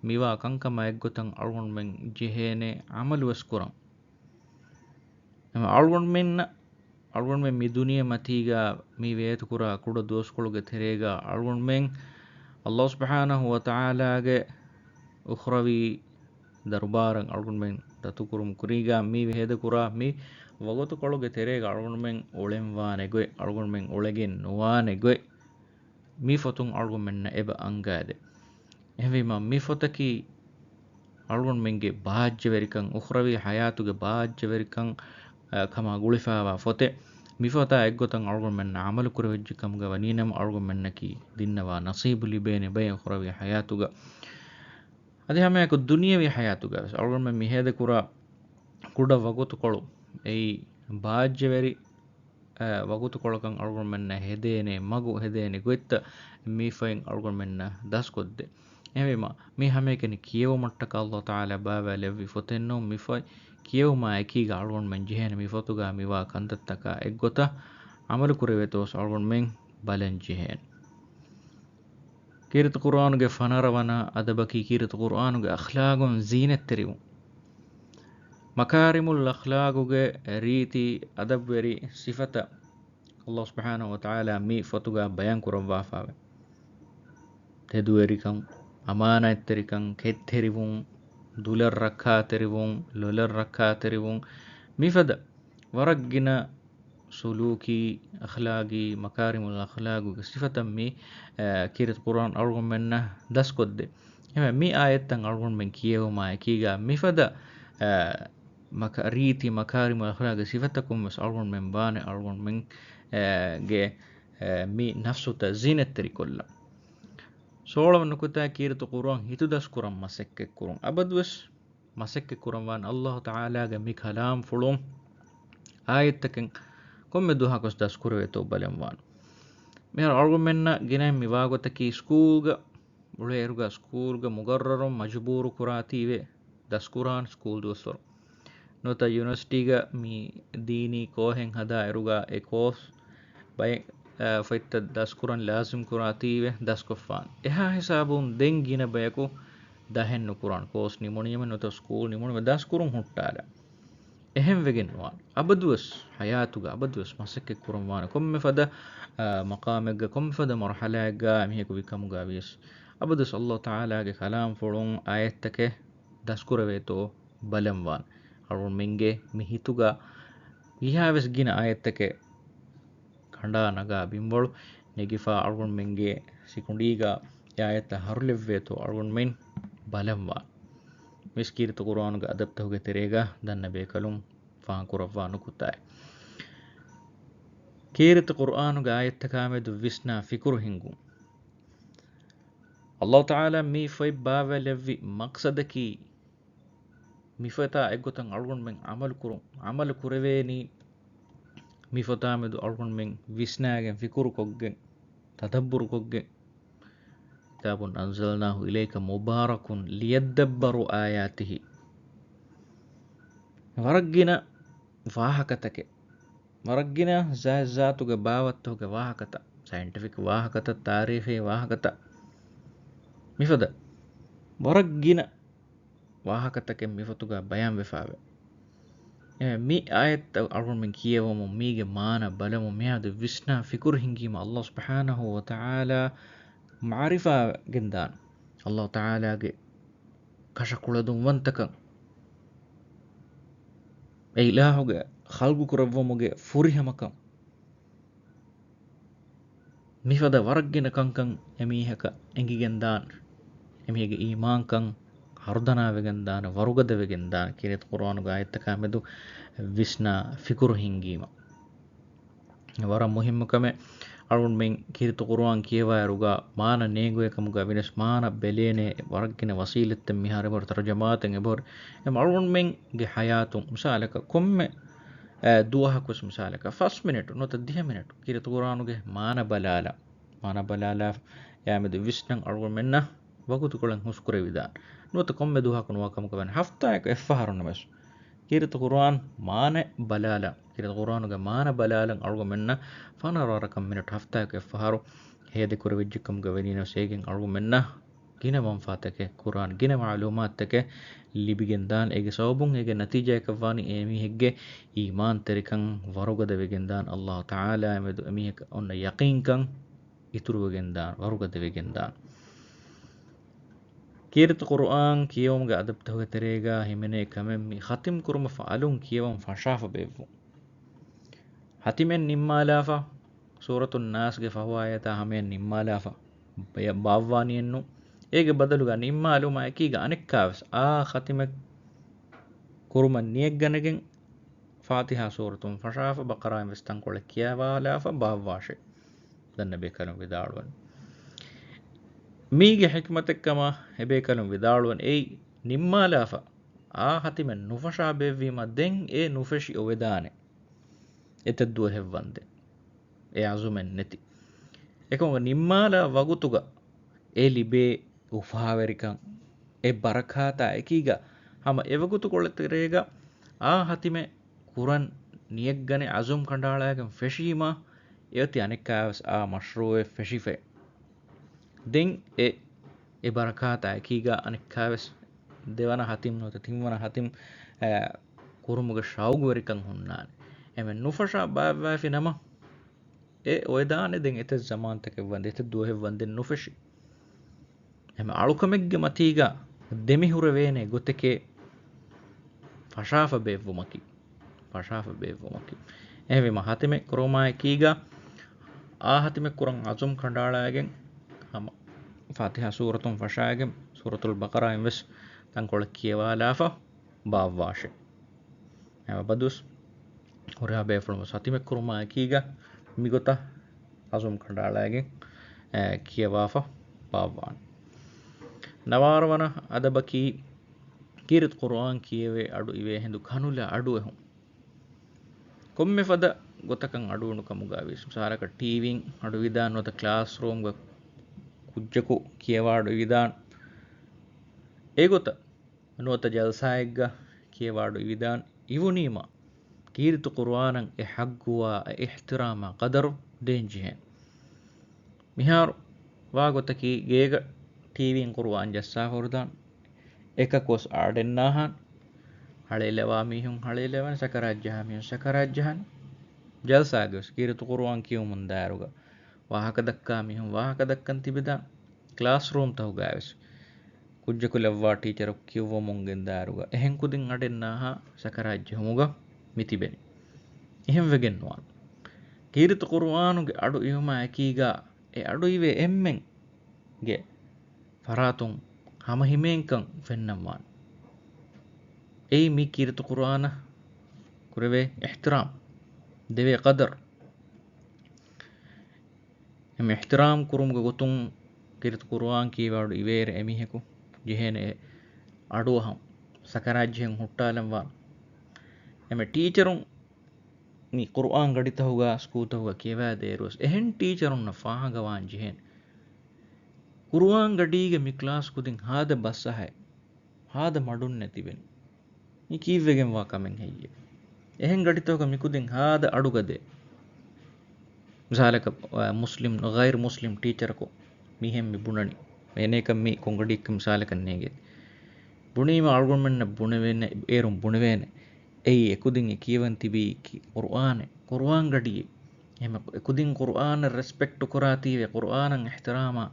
މިވާ ކަންކަމާ އެއްގޮތަށް އަޅުގަނޑުމެން ޖެހޭނެ ޢަމަލުވެސް ކުރަން. އެމަ އަޅުގަނޑުމެންނަށް، އަޅުގަނޑުމެން މި ދުނިޔެ މަތީގަ މި ވޭތުކުރާ ކުޑަ ދުވަސްކޮޅުގެ ތެރޭގަ އަޅުގަނޑުމެން ﷲ ސުބްޙާނަހޫ ވަތަޢާލާގެ އުޚްރަވީ ދަރުބާރަށް އަޅުގަނޑުމެން ދަތުކުރުމު ކުރީގަ މި ވޭދަކުރާ މި ވަގުތުކޮޅުގެ ތެރޭގަ އަޅުގަނޑުމެން އުޅެންވާނެ ގޮތް، އަޅުގަނޑުމެން އުޅެގެން ނުވާނެ ގޮތް، މި ފޮތުން އަޅުގަނޑުމެންނަށް އެބަ އަންގާދޭ. އެހެންވީމަ، މި ފޮތަކީ އަޅުގަނޑުމެންގެ ބާއްޖަވެރިކަން، އުޚްރަވީ ޙަޔާތުގެ ބާއްޖަވެރިކަން، އަ، ކަމާ ގުޅިފައިވާ ފޮތެއް. މި ފޮތާ އެއްގޮތަށް އަޅުގަނޑުމެންނަށް ޢަމަލު ކުރެވިއްޖެ ކަމުގަ ވަނީނަމަ، އަޅުގަނޑުމެންނަކީ ދިންނަވާ ނަސީބު ލިބޭނެ ބައެއް އުޚްރަވީ ޙަޔާތުގަ. އަދި ހަމައެކު ދުނިޔަވީ ޙަޔާތުގަވެސް އަޅުގަނޑުމެން މި ހޭދަކުރާ ކުޑަ ވަގުތުކޮޅު އެއީ ބާއްޖަވެރި، އަ، ވަގުތުކޮޅަކަށް އަޅުގަނޑުމެންނަށް ހެދޭނެ މަގު، ހެދޭނެ ގޮތްތައް މި ފޮތް އަޅުގަނޑުމެންނަށް ދަސްކޮށްދޭ. އެހެންވީމަ، މި ހަމައެކަނި ކިޔެވުމަށްޓަކާ ﷲ ތަޢާލާ ބާވާލެއްވި ފޮތެއް ނޫން. މި ފޮތް ކިޔެވުމާ އެކީގަ އަޅުގަނޑުމެން ޖެހޭނެ މި ފޮތުގަ މިވާ ކަންތައްތަކާ އެއްގޮތަށް ޢަމަލު ކުރެވޭތޯ އަޅުގަނޑުމެން ބަލަން ޖެހޭނެ. ކީރިތި ޤުރުއާނުގެ ފަނަރަ ވަނަ އަދަބަކީ ކީރިތި ޤުރުއާނުގެ އަޚްލާގުން ޒީނަތްތެރިވުން. މަކާރިމުލް އަޚްލާގުގެ ރީތި އަދަބުވެރި ސިފަތައް ﷲ ސުބްޙާނަހޫ ވަތަޢާލާ މި ފޮތުގަ ބަޔާން ކުރައްވާފައެވެ. ތެދުވެރިކަން، އަމާނާތްތެރިކަން، ކެތްތެރިވުން، ދުލަށް ރައްކާތެރިވުން، ލޮލަށް ރައްކާތެރިވުން، މިފަދަ ވަރަށް ގިނަ ސުލޫކީ، އަޚްލާގީ، މަކާރިމުލް އަޚްލާގުގެ ސިފަތައް މި، އަ، ކީރިތި ޤުރުއާން އަޅުގަނޑުމެންނަށް ދަސްކޮށްދޭ. އެހެންވެ، މި އާޔަތްތައް އަޅުގަނޑުމެން ކިޔެވުމާ އެކީގަ މިފަދަ، އަ، މަކަ-، ރީތި މަކާރިމުލް އަޚްލާގުގެ ސިފަތަކުން ވެސް އަޅުގަނޑުމެން ވާނެ އަޅުގަނޑުމެން، އަ، ގެ، އަ، މި ނަފްސުތައް ޒީނަތްތެރިކޮށްލަން. ސޯޅަވަނަ ނުކުތާ ކީރިތި ޤުރުއާން ހިތުދަސްކުރަން މަސައްކަތްކުރުން. އަބަދުވެސް މަސައްކަތްކުރަންވާން ﷲ ތަޢާލާގެ މި ކަލާމްފުޅުން އާޔަތްތަކެއް ކޮންމެ ދުވަހަކުވެސް ދަސްކުރެވޭތޯ ބަލަންވާން. މިހާރު އަޅުގަނޑުމެންނަށް ގިނައިން މި ވާގޮތަކީ ސްކޫލްގަ އުޅޭއިރުގަ ސްކޫލްގެ މުގައްރަރުން މަޖުބޫރު ކުރާތީވެ ދަސްކުރާން ސްކޫލް ދުވަސްވަރު. ނުވަތަ ޔުނިވަރސިޓީގަ މި ދީނީ ކޯހެއް ހަދާއިރުގަ އެ ކޯސް ބައެއް، އަ، ފޮތްތައް ދަސްކުރަން ލާޒިމް ކުރާތީވެ ދަސްކޮށްފާން. އެހާ ހިސާބުން ދެން ގިނަ ބަޔަކު ދަހެއް ނުކުރާން. ކޯސް ނިމުނީމެ ނުވަތަ ސްކޫލް ނިމުނީމެ ދަސްކުރުން ހުއްޓާލާ. އެހެން ވެގެން ނުވާން. އަބަދުވެސް ހަޔާތުގަ އަބަދުވެސް މަސައްކަތް ކުރަން ވާނެ. ކޮންމެ ފަދަ، އާ، މަޤާމެއްގަ، ކޮންމެ ފަދަ މަރުޙަލާއެއްގަ މީހަކު ވިކަމުގަ ވިޔަސް، އަބަދުވެސް ﷲ ތަޢާލާގެ ކަލާމްފުޅުން އާޔަތްތަކެއް ދަސްކުރެވޭތޯ ބަލަންވާން. އަޅުގަނޑުމެންގެ މި ހިތުގަ ކިހާވެސް ގިނަ އާޔަތްތަކެއް ކަނޑާ ނަގާ ބިންވަޅު ނެގިފާ އަޅުގަނޑުމެންގެ ސިކުނޑީގަ އެ އާޔަތްތައް ހަރުލެއްވޭތޯ އަޅުގަނޑުމެން ބަލަންވާން. މިސް ކީރިތި ޤުރުއާނުގެ އަދަބުތަކުގެ ތެރޭގަ ދަންނަ ބޭކަލުން ފާހަގަކުރައްވާ ނުކުތާއެއް. ކީރިތި ޤުރުއާނުގެ އާޔަތްތަކާމެދު ވިސްނާ ފިކުރު ހިންގުން. ﷲ ތަޢާލާ މި ފޮތް ބާވާލެއްވި މަޤްޞަދަކީ، މި ފޮތާ އެއްގޮތަށް އަޅުގަނޑުމެން ޢަމަލު ކުރުން، ޢަމަލު ކުރެވޭނީ، މި ފޮތާމެދު އަޅުގަނޑުމެން ވިސްނާގެން، ފިކުރުކޮށްގެން، ތަދައްބުރުކޮށްގެން. كتاب أنزلناه إليك مبارك ليدبروا آياته. ވަރަށް ގިނަ ވާހަކަތަކެއް، ވަރަށް ގިނަ ޒާތްޒާތުގެ ބާވަތްތަކުގެ ވާހަކަތައް، ސައިންޓިފިކް ވާހަކަތައް، ތާރީޚީ ވާހަކަތައް، މިފަދަ ވަރަށް ގިނަ ވާހަކަތަކެއް މި ފޮތުގަ ބަޔާންވެފައެވެ. އެ، މި އާޔަތްތައް އަޅުގަނޑުމެން ކިޔެވުމުން، މީގެ މާނަ ބަލަމުން، މިއާދު ވިސްނާ ފިކުރު ހިންގީމަ، ﷲ ސުބްޙާނަހޫ ވަތަޢާލާ މަޢުރިފާ ގެންދާނެ. ﷲ ތަޢާލާގެ ކަށަކުޅަދުންވަންތަކަން، އެ އިލާހުގެ ޚަލްޤު ކުރެއްވުމުގެ ފުރިހަމަކަން، މިފަދަ ވަރަށް ގިނަ ކަންކަން އެމީހަކަށް އެނގިގެންދާނެ. އެމީހެއްގެ އީމާންކަން ހަރުދަނާވެގެންދާނެ، ވަރުގަދަވެގެންދާނެ. ކީރިތި ޤުރުއާނުގެ އާޔަތްތަކާމެދު ވިސްނާ ފިކުރު ހިންގީމަ. ވަރަށް މުހިއްމު ކަމެއް. އަޅުގަނޑުމެން ކީރިތި ޤުރުއާން ކިޔަވާއިރުގަ މާނަ ނޭނގުވޭ ކަމުގަ ވިޔަސް މާނަ ބެލޭނެ ވަރަށް ގިނަ ވަސީލަތްތައް މިހާރު އެބަހުރި، ތަރުޖަމާތައް އެބަހުރި. އެ އަޅުގަނޑުމެންގެ ޙަޔާތުން މިސާލަކަށް ކޮންމެ އެ، ދުވަހަކުވެސް މިސާލަކަށް ފަސް މިނެޓު ނުވަތަ ދިހަ މިނެޓު ކީރިތި ޤުރުއާނުގެ މާނަ ބަލާލާ، މާނަ ބަލާލާ އެއާމެދު ވިސްނަން އަޅުގަނޑުމެންނަށް ވަގުތުކޮޅެއް ހުސްކުރެވިދާނެ. ނުވަތަ ކޮންމެ ދުވަހަކު ނުވާ ކަމަކަށް ވަނީ ހަފްތާއަކު އެއްފަހަރު ނަމަވެސް ކީރިތި ޤުރުއާން މާނަ ބަލާލަން، ކީރިތި ޤުރުއާނުގެ މާނަ ބަލާލަން އަޅުގަނޑުމެންނަށް ފަނަރަ ވަރަކަށް މިނެޓު ހަފްތާއަކު އެއްފަހަރު ހޭދަކުރެވިއްޖެ ކަމުގަ ވެނީނަސް އޭގެން އަޅުގަނޑުމެންނަށް ގިނަ މަންފާތަކެއް، ޤުރުއާން ގިނަ މަޢުލޫމާތުތަކެއް ލިބިގެންދާން. އޭގެ ސަބަބުން އޭގެ ނަތީޖާއަކަށްވާނީ އެމީހެއްގެ އީމާންތެރިކަން ވަރުގަދަވެގެންދާން. ﷲ ތަޢާލާ އެމެދު އެމީހަކަށް އޮންނަ ޔަޤީންކަން އިތުރުވެގެންދާން، ވަރުގަދަވެގެންދާން. ކީރިތި ޤުރުއާން ކިޔެވުމުގެ އަދަބުތަކުގެ ތެރޭގަ ހިމެނޭ ކަމެއް މި ޚަތިމް ކުރުމަށް އަލުން ކިޔަވަން ފަށާފަ ބޭއްވުން. ޚަތިމެއް ނިންމާލާފަ، ސޫރަތުއް ނާސްގެ ފަހު އާޔަތާ ހަމަޔަށް ނިންމާލާފަ ބަ-، ބާއްވާނީއެއްނު. އޭގެ ބަދަލުގަ ނިންމާލުމާ އެކީގަ އަނެއްކާވެސް އާ ޚަތިމެއް ކުރުމަށް ނިޔަތްގަނެގެން، ފާތިޙާ ސޫރަތުން ފަށާފަ، ބަޤަރާއިން ވެސް ތަންކޮޅެއް ކިޔަވާލާފަ ބާއްވާށޭ. ދަންނަ ބޭކަލުން ވިދާޅުވަން. މީގެ ޙިކްމަތެއްކަމަށް އެބޭކަލުން ވިދާޅުވަން، އެއީ ނިންމާލާފަ އާ ޚަތިމެއް ނުފަށާ ބޭއްވީމަ ދެން އެ ނުފެށި އޮވެދާނެ. އެތައް ދުވަހެއް ވަންދެން. އެ އަޒުމެއް ނެތި. އެކަމަކު ނިންމާލާ ވަގުތުގަ އެ ލިބޭ އުފާވެރިކަން، އެ ބަރަކާތާ އެކީގަ ހަމަ އެވަގުތުކޮޅެއް ތެރޭގަ އާ ޚަތިމެއް ކުރަން ނިޔަތްގަނެ އަޒުމް ކަނޑައަޅާގެން ފެށީމާ، އެއޮތީ އަނެއްކާވެސް އާ މަޝްރޫޢެއް ފެށިފައި. ދެން އެ، އެ ބަރަކާތާ އެކީގަ އަނެއްކާވެސް ދެވަނަ ޚަތިމް ނުވަތަ ތިންވަނަ ޚަތިމް، އަ، ކުރުމުގެ ޝައުގުވެރިކަން ހުންނާނެ. އެމެ ނުފަށާ ބާއްވާފި ނަމަ، އެ އޮވެދާނެ ދެން އެތައް ޒަމާންތަކެއް ވަންދެން، އެތައް ދުވަހެއް ވަންދެން ނުފެށި. އެމެ އަޅުކަމެއްގެ މަތީގަ ދެމިހުރެވޭނެ ގޮތެކޭ ފަށާފަ ބޭއްވުމަކީ. ފަށާފަ ބޭއްވުމަކީ. އެހެންވީމަ ޚަތިމެއް ކުރުމާ އެކީގަ އާ ޚަތިމެއް ކުރަން އަޒުމް ކަނޑައަޅާގެން ހަމަ ފާތިޙާ ސޫރަތުން ފަށާގެން ސޫރަތުލް ބަޤަރާއިން ވެސް ތަންކޮޅެއް ކިޔަވާލާފަ ބާއްވާށޭ. އެމަ ބަދުވެސް ހުރިހާ ބޭފުޅުން ވެސް ޚަތިމެއް ކުރުމާ އެކީގަ މިގޮތަށް އަޒުމް ކަނޑައަޅާގެން، އެ، ކިޔަވާފަ ބާއްވާނެ. ނަވާރަ ވަނަ އަދަބަކީ ކީރިތި ޤުރުއާން ކިޔެވޭ އަޑު އިވޭ ހިނދު ކަނުލާ އަޑުއެހުން. ކޮންމެ ފަދަ ގޮތަކަށް އަޑުއިވުނު ކަމުގަ ވިޔަސް، މިސާލަކަށް ޓީވީން އަޑު އިވިދާން ނުވަތަ ކްލާސްރޫމްގަ ކުއްޖަކު ކިޔަވާ އަޑު އިވިދާން. އެގޮތަށް ނުވަތަ ޖަލްސާއެއްގަ ކިޔަވާ އަޑު އިވިދާން އިވުނީމަ، ކީރިތި ޤުރުއާނަށް އެ ޙައްޤުވާ އެ އިޙްތިރާމާ ޤަދަރު ދޭން ޖެހޭނެ. މިހާރު ވާގޮތަކީ ގޭގަ ޓީވީން ޤުރުއާން ޖައްސާ ހުރިދާން އެކަކުވެސް އަޑެއް ނާހާން، ހަޅޭލެވާ މީހުން ހަޅޭލެވާނެ، ސަކަރާތް ޖަހާ މީހުން ސަކަރާތް ޖަހާނެ. ޖަލްސާގަވެސް ކީރިތި ޤުރުއާން ކިޔުމުން ދާއިރުގަ ވާހަކަ ދައްކާ މީހުން ވާހަކަ ދައްކަން ތިބިދާން. ކްލާސްރޫމްތަކުގައިވެސް ކުއްޖަކު ލައްވާ ޓީޗަރަކު ކިޔުއްވަމުން ގެންދާއިރުގަ އެހެން ކުދިން އަޑެއް ނާހާ ސަކަރާތް ޖެހުމުގަ މި ތިބެނީ. އެހެން ވެގެން ނުވާނެ. ކީރިތި ޤުރުއާނުގެ އަޑު އިވުމާ އެކީގަ އެ އަޑު އިވޭ އެންމެންގެ ފަރާތުން ހަމަހިމޭންކަން ފެންނަންވާނެ. އެއީ މި ކީރިތި ޤުރުއާނަށް ކުރެވޭ އިޙްތިރާމް، ދެވޭ ޤަދަރު. އެމެ އިޙްތިރާމް ކުރުމުގެ ގޮތުން ކީރިތި ޤުރުއާން ކިޔަވާ އަޑު އިވޭއިރު އެމީހަކު ޖެހޭނެ އެ އަޑުއަހަން ސަކަރާތް ޖެހެން ހުއްޓާލަންވާނެ. އެމެ ޓީޗަރުން މި ޤުރުއާން ގަޑިތަކުގަ ސްކޫލްތަކުގަ ކިޔަވާދޭއިރުވެސް އެހެން ޓީޗަރުންނަށް ފާހަގަވާން ޖެހޭނެ. ޤުރުއާން ގަޑީގެ މި ކްލާސް ކުދިން ހާދަ ބަސްއަހައެއް، ހާދަ މަޑުންނެއް ތިބެނީ. މި ކީއްވެގެންވާ ކަމެއް ހެއްޔޭ؟ އެހެން ގަޑިތަކުގަ މި ކުދިން ހާދަ އަޑުގަދޭ. މިސާލަކަށް، އަ، މުސްލިމް، ޣައިރު މުސްލިމް ޓީޗަރަކު މިހެން މި ބުނަނީ. އޭނައަކަށް މި ކޮންގަޑިއެއްކަން މިސާލަކަށް ނޭނގޭ. ބުނީމަ އަޅުގަނޑުމެންނަށް ބުނެވޭނެ، އޭރުން ބުނެވޭނެ. އެއީ އެކުދިން އެ ކިޔަވަން ތިބީ ކި-، ޤުރުއާނެއް، ޤުރުއާން ގަޑިއެއް. އެހެން އެކުދިން ޤުރުއާނަށް ރެސްޕެކްޓު ކުރާތީވެ، ޤުރުއާނަށް އިޙްތިރާމާ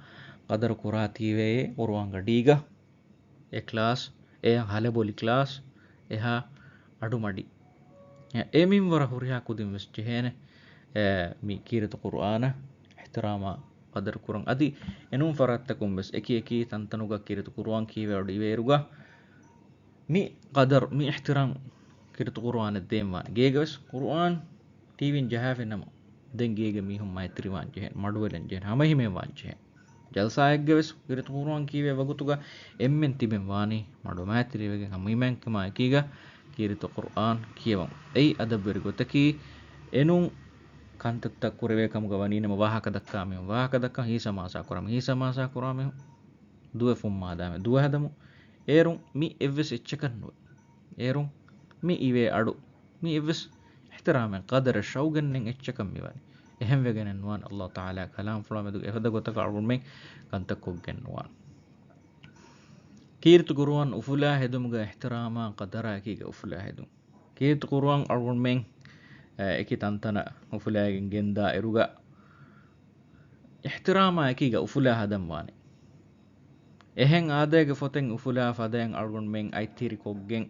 ޤަދަރު ކުރާތީވެ އެ ޤުރުއާން ގަޑީގަ. އެ ކްލާސް، އެ ހަލަބޮލި ކްލާސް، އެހާ އަޑުމަޑި. އެ މިންވަރަށް ހުރިހާ ކުދިން ވެސް ޖެހޭނެ، އެ، މި ކީރިތި ޤުރުއާނަށް އިޙްތިރާމާ ޤަދަރު ކުރަން. އަދި އެނޫން ފަރާތްތަކުން ވެސް އެކި އެކި ތަންތަނުގަ ކީރިތި ޤުރުއާން ކިޔެވޭ އަޑު އިވޭއިރުގަ މި ޤަދަރު، މި އިޙްތިރާމް ކީރިތި ޤުރުއާނަށް ދޭންވާނެ. ގޭގަވެސް ޤުރުއާން ޓީވީން ޖަހާފި ނަމަ، ދެން ގޭގެ މީހުން މައިތިރިވާން ޖެހޭނެ، މަޑުވެލަން ޖެހޭނެ، ހަމަހިމޭން ވާން ޖެހޭނެ. ޖަލްސާއެއްގަވެސް ކީރިތި ޤުރުއާން ކިޔެވޭ ވަގުތުގަ އެންމެން ތިބެން ވާނީ މަޑުމައިތިރިވެގެން ހަމަހިމޭންކަމާ އެކީގަ ކީރިތި ޤުރްއާން ކިޔަވަން. އެއީ އަދަބުވެރި ގޮތަކީ. އެނޫން ކަންތައްތައް ކުރެވޭ ކަމުގަ ވަނީނަމަ ވާހަކަ ދައްކާ މީހުން، ވާހަކަ ދައްކަން ހީސަމާސާ ކުރާ މީހުން، ހީސަމާސާ ކުރާ މީހުން ދުވެ ފުންމާދާމެ ދުވެ ހަދަމު. އޭރުން މި އެއްވެސް އެއްޗަކަށް ނުވޭ. އޭރުން މި އިވޭ އަޑު. މި އެއްވެސް އިޙްތިރާމެއް، ޤަދަރެއް، ޝައުގެއް ނެތް އެއްޗަކަށް މިވަނީ. އެހެންވެގެނެއް ނުވާނެ. އައްލާހު ތަޢާލާ ކަލާމްފުޅާ މެދުގަ އެފަދަ ގޮތަކަށް އަޅުގަނޑުމެން ކަންތައް ކޮށްގެން ނުވާނެ. ކީރިތި ޤުރުއާން އުފުލާ ހެދުމުގަ އިޙްތިރާމާ ޤަދަރާ އެކީގަ އުފުލާ ހެދުން. ކީރިތި ޤުރުއާން އަޅުގަނޑުމެން، އެ، އެކި ތަންތަނަށް އުފުލާގެން ގެންދާ އިރުގަ އިޙްތިރާމާ އެކީގަ އުފުލާ ހަދަން ވާނެ. އެހެން އާދައިގެ ފޮތެއް އުފުލާ ފަދައިން އަޅުގަނޑުމެން އަތްތިރިކޮށްގެން،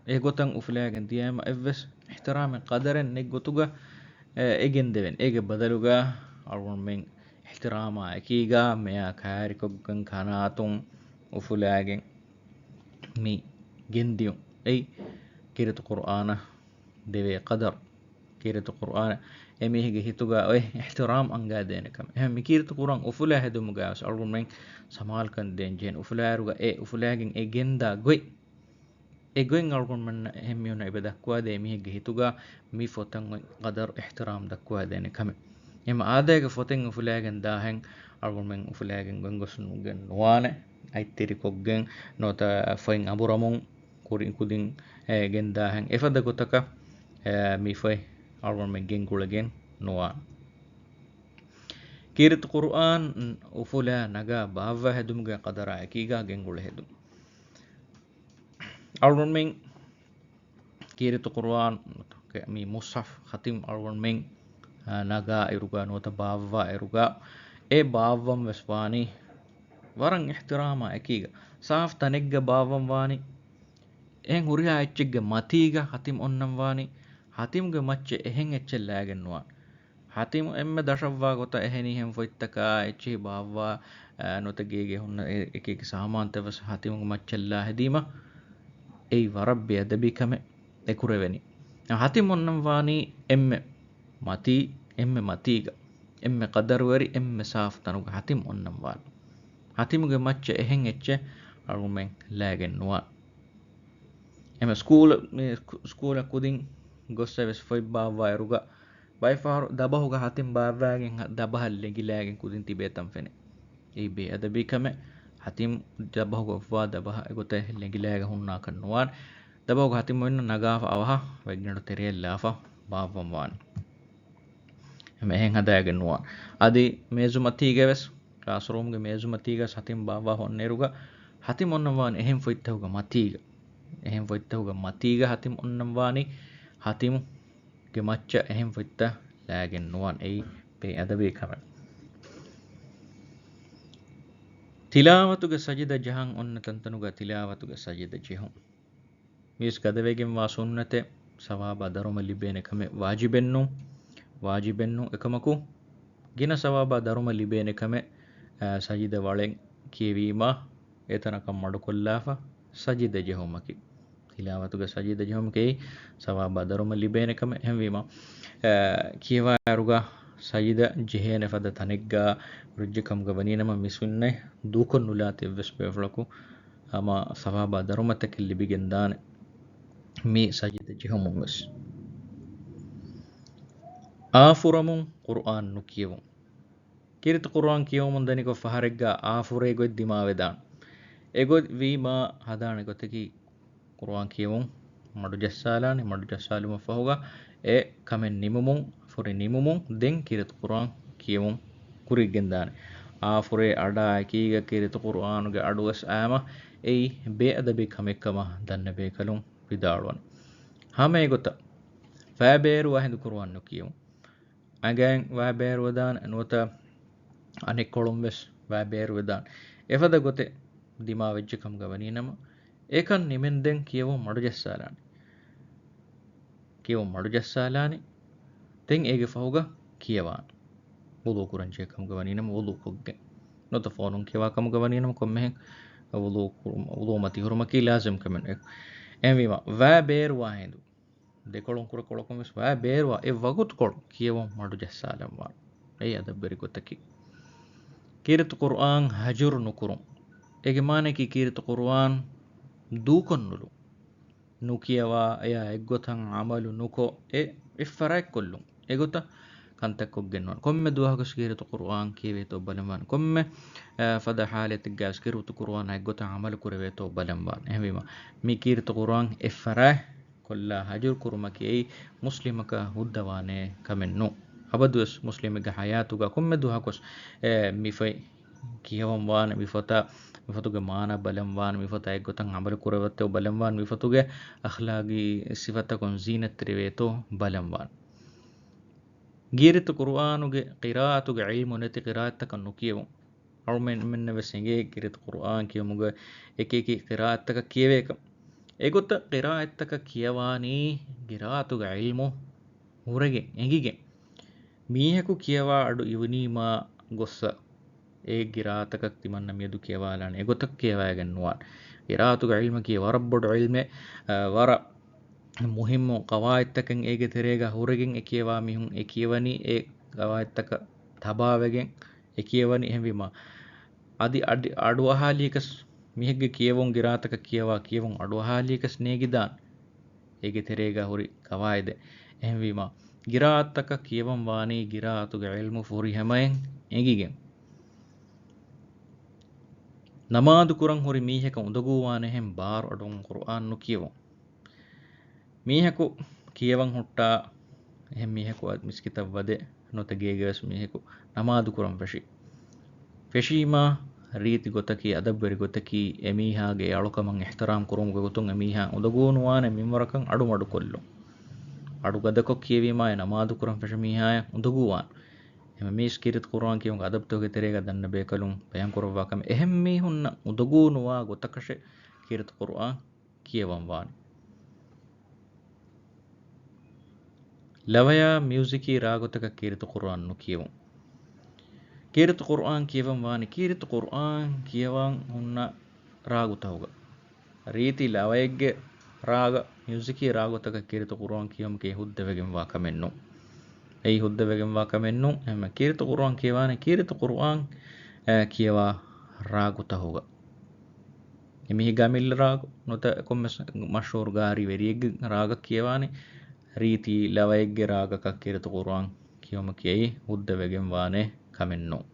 އެގޮތަށް އުފުލާގެން ދިޔައިމަ އެއްވެސް އިޙްތިރާމެއް ޤަދަރެއް ނެތް ގޮތުގަ، އެ، އެ ގެންދެވެން. އޭގެ ބަދަލުގަ އަޅުގަނޑުމެން އިޙްތިރާމާ އެކީގަ މެޔާ ކައިރިކޮށްގެން ކަނާތުން އުފުލާގެން މި ގެންދިޔުން. އެއީ ކީރިތި ޤުރުއާނަށް ދެވޭ ޤަދަރު. ކީރިތި ޤުރުއާނަށް އެމީހެއްގެ ހިތުގަ އޮތް އިޙްތިރާމް އަންގާދޭނެ ކަމެއް. އެހެން މި ކީރިތި ޤުރުއާން އުފުލާ ހެދުމުގަ ވެސް އަޅުގަނޑުމެން ސަމާލުކަން ދޭން ޖެހޭނެ. އުފުލާއިރުގަ އެ އުފުލާގެން އެ ގެންދާ ގޮތް، އެ ގޮތް އަޅުގަނޑުމެންނަށް އެހެން މީހުންނަށް އެބަ ދައްކުވާދޭ އެމީހެއްގެ ހިތުގަ މި ފޮތަށް އޮތް ޤަދަރު އިޙްތިރާމް ދައްކުވާދޭނެ ކަމެއް. އެމަ އާދައިގެ ފޮތެއް އުފުލާގެން ދާހެން އަޅުގަނޑުމެން އުފުލާގެން ގޮންގޮސް ނުގެން ނުވާނެ. އަތްތިރިކޮށްގެން ނުވަތަ ފޮތް އަނބުރަމުން ކުރި ކުދިން، އެ، ގެންދާހެން އެފަދަ ގޮތަކަށް، އެ، މި ފޮތް އަޅުގަނޑުމެން ގެންގުޅެގެން ނުވާނެ. ކީރިތި ޤުރުއާން އުފުލާ ނަގާ ބާއްވާ ހެދުމުގެ ޤަދަރާ އެކީގަ ގެންގުޅެ ހެދުން. އަޅުގަނޑުމެން ކީރިތި ޤުރުއާން މި މުޞްޙަފް ޚަތިމް އަޅުގަނޑުމެން، އާ، ނަގާ އިރުގަ ނުވަތަ ބާއްވާ އިރުގަ އެ ބާއްވަން ވެސް ވާނީ ވަރަށް އިޙްތިރާމާ އެކީގަ ސާފް ތަނެއްގަ ބާއްވަން ވާނީ. އެހެން ހުރިހާ އެއްޗެއްގެ މަތީގަ ޚަތިމް އޮންނަން ވާނީ. ޚަތިމްގެ މައްޗަށް އެހެން އެއްޗެއް ލާގެން ނުވާނެ. ޚަތިމް އެންމެ ދަށަށްވާ ގޮތަށް އެހެނިހެން ފޮތްތަކާ އެއްޗެހި ބާއްވާ، އާ، ނުވަތަ ގޭގެ ހުންނަ އެ-، އެކި އެކި ސާމާންތައް ވެސް ޚަތިމުގެ މައްޗަށް ލާ ހެދީމަ، އެއީ ވަރަށް ބޭއަދަބީ ކަމެއް އެކުރެވެނީ. ޚަތިމް އޮންނަން ވާނީ އެންމެ މަތީ، އެންމެ މަތީގަ، އެންމެ ޤަދަރުވެރި، އެންމެ ސާފު ތަނުގަ ޚަތިމް އޮންނަން ވާނީ. ޚަތިމުގެ މައްޗަށް އެހެން އެއްޗެއް އަޅުގަނޑުމެން ލާގެން ނުވާނެ. އެމަ ސްކޫލަށް، މި ސްކޫލަށް ކުދިން ގޮއްސަ ވެސް ފޮތް ބާއްވާ އިރުގަ ބައެއް ފަހަރު ދަބަހުގަ ޚަތިމް ބާއްވާގެން ދަބަހަށް ލެނގިލާގެން ކުދިން ތިބޭތަން ފެނޭ. އެއީ ބޭއަދަބީ ކަމެއް. ޚަތިމް ދަބަހުގަ އޮއްވާ ދަބަހަށް އެގޮތަށް ލެނގިލާގެ ހުންނާކަށް ނުވާނެ. ދަބަހުގަ ޚަތިމް އޮތްނަ ނަގާފަ އަވަހަށް ވެގެންޑު ތެރެއަށް ލާފަ ބާއްވަން ވާނެ. އެހެން ހަދާގެން ނުވާނެ. އަދި މޭޒުމަތީގަ ވެސް، ކްލާސްރޫމްގެ މޭޒުމަތީގަ ޚަތިމް ބާއްވާ ހޮންނައިރުގަ ޚަތިމް އޮންނަން ވާނެ އެހެން ފޮތްތަކުގެ މަތީގަ. އެހެން ފޮތްތަކުގެ މަތީގަ ޚަތިމް އޮންނަން ވާނީ. ޚަތިމުގެ މައްޗަށް އެހެން ފޮތްތައް ލާގެން ނުވާނެ. އެއީ ބޭއަދަބީ ކަމެއް. ތިލާވަތުގެ ސަޖިދަ ޖަހަން އޮންނަ ތަންތަނުގަ ތިލާވަތުގެ ސަޖިދަ ޖެހުން. މިވެސް ގަދަވެގެންވާ ސުންނަތެއް، ސަވާބާ ދަރުމަ ލިބޭނެ ކަމެއް ވާޖިބެއްނޫން، ވާޖިބެއްނޫން. އެކަމަކު، ގިނަ ސަވާބާ ދަރުމަ ލިބޭނެ ކަމެއް، އާ، ސަޖިދަ ވަޅެއް ކިޔެވީމާ، އެތަނަކަށް މަޑުކޮށްލާފަ، ސަޖިދަ ޖެހުމަކީ. ތިލާވަތުގެ ސަޖިދަ ޖެހުމަކީ ސަވާބާ ދަރުމަ ލިބޭނެ ކަމެއް. އެހެންވީމާ، އާ، ކިޔަވާއިރުގަ ސަޖިދަ ޖެހޭނެ ފަދަ ތަނެއްގަ ހުރިއްޖެ ކަމުގަ ވަނީނަމަ، މި ސުންނަތް ދޫކޮށް ނުލާތި އެއްވެސް ބޭފުޅަކު ހަމަ ސަވާބާ ދަރުމަތަކެއް ލިބިގެންދާނެ މި ސަޖިދަ ޖެހުމުން ވެސް. އާފުރަމުން ޤުރުއާން ނުކިޔެވުން. ކީރިތި ޤުރުއާން ކިޔެވުމުން ދަނިކޮށް ފަހަރެއްގަ އާފުރޭ ގޮތް ދިމާވެދާނެ. އެގޮތް ވީމާ ހަދާނެ ގޮތަކީ، ޤުރުއާން ކިޔެވުން މަޑުޖައްސާލާނެ. މަޑުޖައްސާލުމަށް ފަހުގަ އެ ކަމެއް ނިމުމުން، ފުރި ނިމުމުން، ދެން ކީރިތި ޤުރުއާން ކިޔެވުން ކުރިއަށް ގެންދާނެ. އާފުރޭ އަޑާ އެކީގަ ކީރިތި ޤުރުއާނުގެ އަޑުވެސް އައިމަ، އެއީ ބޭއަދަބީ ކަމެއްކަމަށް ދަންނަ ބޭކަލުން ވިދާޅުވަން. ހަމަ އެގޮތަށް، ފައިބޭރުވާހިނދު ޤުރުއާން ނުކިޔެވުން. އަނގައިން ވައިބޭރުވެދާނެ، ނުވަތަ އަނެއްކޮޅުން ވެސް ވައިބޭރުވެދާނެ. އެފަދަ ގޮތެއް ދިމާވެއްޖެ ކަމުގަ ވަނީނަމަ، އެކަން ނިމެންދެން ކިޔެވުން މަޑުޖައްސާލާނެ. ކިޔެވުން މަޑުޖައްސާލާނެ. ދެން އޭގެ ފަހުގަ ކިޔަވާނެ. ވުޟޫ ކުރަންޖެހޭ ކަމުގަ ވަނީނަމަ ވުޟޫ ކޮށްގެން. ނުވަތަ ފޯނުން ކިޔަވާ ކަމުގަ ވަނީނަމަ ކޮންމެހެން ވުޟޫ ކުރު-، ވުޟޫ މަތި ހުރުމަކީ ލާޒިމް ކަމެއް. އެހެންވީމަ، ވައިބޭރުވާހިނދު ދެކޮޅުން ކުރެ ކޮޅަކުން ވެސް ވައި ބޭރުވާ އެ ވަގުތުކޮޅު ކިޔެވުން މަޑުޖައްސާލަންވާނެ. އެއީ އަދަބުވެރި ގޮތަކީ. ކީރިތި ޤުރުއާން ހަޖުރު ނުކުރުން. އޭގެ މާނައަކީ ކީރިތި ޤުރުއާން ދޫކޮށްނުލުން. ނުކިޔަވާ، އެޔާ އެއްގޮތަށް ޢަމަލު ނުކޮށް، އެ އެއްފަރާތްކޮށްލުން. އެގޮތަށް ކަންތައްކޮށްގެން ނުވާނެ. ކޮންމެ ދުވަހަކުސް ކީރިތި ޤުރުއާން ކިޔެވޭތޯ ބަލަންވާނެ. ކޮންމެ، އާ، ފަދަ ޙާލަތެއްގައިސް ކީރިތި ޤުރުއާނާ އެއްގޮތަށް ޢަމަލު ކުރެވޭތޯ ބަލަންވާނެ. އެހެންވީމަ، މި ކީރިތި ޤުރުއާން އެއްފަރާތް ކޮށްލާ ހަޖުރު ކުރުމަކީ އެއީ މުސްލިމަކަށް ހުއްދަވާނޭ ކަމެއް ނޫން. އަބަދުވެސް މުސްލިމެއްގެ ޙަޔާތުގަ ކޮންމެ ދުވަހަކުސް، އެ، މި ފޮތް ކިޔަވަން ވާނެ، މި ފޮތާ، މި ފޮތުގެ މާނަ ބަލަން ވާނެ، މި ފޮތާ އެއްގޮތަށް ޢަމަލު ކުރެވޭތޯ ބަލަން ވާނެ، މި ފޮތުގެ އަޚްލާގީ ސިފަތަކުން ޒީނަތްތެރިވޭތޯ ބަލަން ވާނެ. ކީރިތި ޤުރުއާނުގެ ޤިރާއަތުގެ ޢިލްމު ނެތި ޤިރާއަތްތަކަށް ނުކިޔެވުން. އަޅުމެންމެންނަށް ވެސް އެނގޭ ކީރިތި ޤުރުއާން ކިޔުމުގަ އެކި އެކި ޤިރާއަތްތަކަށް ކިޔެވޭކަން. އެގޮތަށް ޤިރާއަތްތަކަށް ކިޔަވާނީ ޤިރާއަތުގެ ޢިލްމު ހުރެގެން، އެނގިގެން. މީހަކު ކިޔަވާ އަޑު އިވުނީމާ ގޮއްސަ އެ ޤިރާއަތަކަށް ތިމަންނަ މިއަދު ކިޔަވާލާނެ. އެގޮތަށް ކިޔަވައިގެން ނުވާނެ. ޤިރާއަތުގެ ޢިލްމަކީ ވަރަށް ބޮޑު ޢިލްމެއް، އަ، ވަރަށް މުހިއްމު ޤަވާޢިދުތަކެއް އޭގެ ތެރޭގަ ހުރެގެން އެ ކިޔަވާ މީހުން އެ ކިޔަވަނީ އެ ޤަވާޢިދުތަކަށް ތަބާވެގެން އެ ކިޔަވަނީ. އެހެންވީމާ، އަދި އަޑި-، އަޑުއަހާލީކަސް މީހެއްގެ ކިޔެވުން ޤިރާއަތަކަށް ކިޔަވާ ކިޔެވުން އަޑުއަހާލީކަސް ނޭގިދާނެ. އޭގެ ތެރޭގަ ހުރި ޤަވާޢިދެއް. އެހެންވީމާ، ޤިރާއަތްތަކަށް ކިޔަވަން ވާނީ ޤިރާއަތުގެ ޢިލްމު ފުރިހަމައިން އެނގިގެން. ނަމާދު ކުރަން ހުރި މީހަކަށް އުނދަގޫވާނެހެން ބާރު އަޑުއަހަން ޤުރުއާން ނުކިޔެވުން. މީހަކު ކިޔަވަން ހުއްޓާ، އެހެން މީހަކު އަދި މިސްކިތަށް ވަދެ ނުވަތަ ގޭގަވެސް މީހަކު ނަމާދު ކުރަން ފެށި. ފެށީމާ، ރީތި ގޮތަކީ، އަދަބުވެރި ގޮތަކީ، އެމީހާގެ އެ އަޅުކަމަށް އިޙްތިރާމް ކުރުމުގެ ގޮތުން އެމީހާ އުނދަގޫ ނުވާނެ މިންވަރަކަށް އަޑު މަޑުކޮށްލުން. އަޑު ގަދަކޮށް ކިޔެވީމާ، އެ ނަމާދު ކުރަން ފެށި މީހާޔަށް އުނދަގޫވާނެ. އެހެން މީސް ކީރިތި ޤުރުއާން ކިޔުމުގެ އަދަބުތަކުގެ ތެރޭގަ ދަންނަ ބޭކަލުން ބަޔާން ކުރައްވާ ކަމެއް. އެހެން މީހުންނަށް އުނދަގޫ ނުވާ ގޮތަކަށެއް ކީރިތި ޤުރުއާން ކިޔަވަން ވާނެ. ލަވަޔާ މިއުޒިކީ ރާގުތަކަށް ކީރިތި ޤުރުއާން ނުކިޔެވުން. ކީރިތި ޤުރުއާން ކިޔަވަން ވާނެ. ކީރިތި ޤުރުއާން ކިޔަވަން ހުންނަ ރާގުތަކުގަ، ރީތި ލަވައެއްގެ ރާގަށް، މިއުޒިކީ ރާގުތަކަށް ކީރިތި ޤުރުއާން ކިޔުމަކީ ހުއްދަވެގެންވާ ކަމެއް ނޫން. އެއީ ހުއްދަވެގެންވާ ކަމެއް ނޫން. އެހެންވެ ކީރިތި ޤުރުއާން ކިޔަވާނެ، ކީރިތި ޤުރުއާން، އެ، ކިޔަވާ ރާގުތަކުގަ. އެމީހެއްގެ އަމިއްލަ ރާގު ނުވަތަ ކޮންމެސް މަޝްހޫރު ގާރި ވެރިއެއްގެ ރާގަށް ކިޔަވާނެ، ރީތި ލަވައެއްގެ ރާގަކަށް ކީރިތި ޤުރުއާން ކިޔުމަކީ އެއީ ހުއްދަވެގެންވާނެ ކަމެއް ނޫން.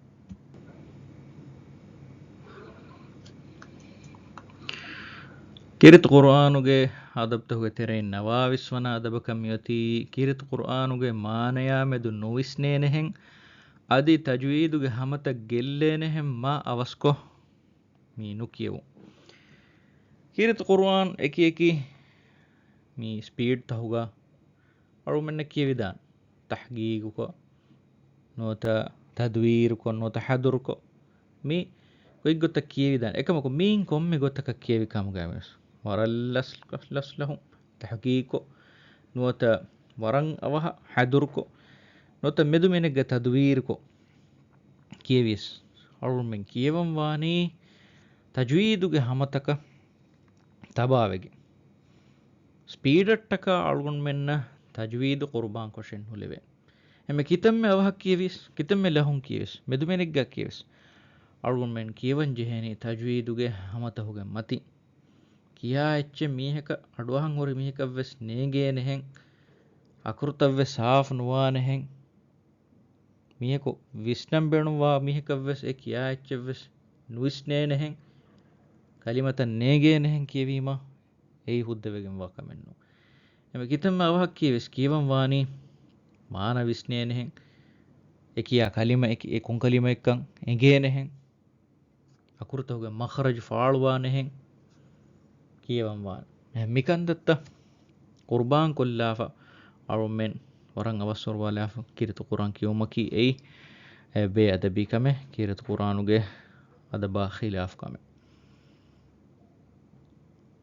ކީރިތި ޤުރުއާނުގެ އަދަބުތަކުގެ ތެރެއިން ނަވާވީސް ވަނަ އަދަބަކަށް މިއޮތީ، ކީރިތި ޤުރުއާނުގެ މާނަޔާ މެދު ނުވިސްނޭނެހެން، އަދި ތަޖްވީދުގެ ހަމަތައް ގެއްލޭނެހެން މާ އަވަސްކޮށް، މީ ނުކިޔެވުން. ކީރިތި ޤުރުއާން އެކި އެކި މި ސްޕީޑްތަކުގަ އަޅުގަނޑުމެންނަށް ކިޔެވިދާނެ. ތަޙްޤީޤުކޮށް، ނުވަތަ ތަދުވީރުކޮށް، ނުވަތަ ޙަދުރުކޮށް، މި ގޮތްގޮތަށް ކިޔެވިދާނެ. އެކަމަކު މީން ކޮންމެ ގޮތަކަށް ކިޔެވި ކަމުގައި ވެސް ވަރަށް ލަސް-، ލަސްލަހުން ތަޙްޤީޤުކޮށް، ނުވަތަ ވަރަށް އަވަހަށް ޙަދުރުކޮށް، ނުވަތަ މެދުމިނެއްގަ ތަދުވީރުކޮށް ކިޔެވިޔަސް، އަޅުގަނޑުމެން ކިޔެވަން ވާނީ ތަޖްވީދުގެ ހަމަތަކަށް ތަބާވެގެން. ސްޕީޑަށްޓަކާ އަޅުގަނޑުމެންނަށް ތަޖްވީދު ޤުރުބާންކޮށެއް ނުލެވޭ. އެމެ ކިތަންމެ އަވަހަށް ކިޔެވިޔަސް، ކިތަންމެ ލަހުން ކިޔެވިޔަސް، މެދުމިނެއްގަ ކިޔެވިޔަސް، އަޅުގަނޑުމެން ކިޔަވަން ޖެހޭނީ ތަޖްވީދުގެ ހަމަތަކުގެ މަތިން. ކިޔާ އެއްޗެއް މީހަކަށް އަޑުއަހަން ހުރި މީހަކަށް ވެސް ނޭނގޭނެހެން، އަކުރުތައް ވެސް ސާފު ނުވާނެހެން، މީހަކު ވިސްނަން ބޭނުންވާ މީހަކަށް ވެސް އެ ކިޔާ އެއްޗެއް ވެސް ނުވިސްނޭނެހެން، ކަލިމަތައް ނޭނގޭނެހެން ކިޔެވީމަ، އެއީ ހުއްދަވެގެންވާ ކަމެއް ނޫން. އެމެ ކިތަންމެ އަވަހަށް ކިޔެވިޔަސް ކިޔަވަން ވާނީ މާނަ ވިސްނޭނެހެން، އެ ކިޔާ ކަލިމަ އެކި-، އެ ކޮން ކަލިމައެއްކަން އެނގޭނެހެން، އަކުރުތަކުގެ މަޚްރަޖު ފާޅުވާނެހެން ކިޔަވަން ވާނެ. އެހެން މިކަންތައްތައް ޤުރުބާން ކޮށްލާފަ، އަޅުމެން ވަރަށް އަވަސްވަރުވާލާފަ ކީރިތި ޤުރުއާން ކިޔުމަކީ އެއީ ބޭއަދަބީ ކަމެއް، ކީރިތި ޤުރުއާނުގެ އަދަބާ ޚިލާފު ކަމެއް.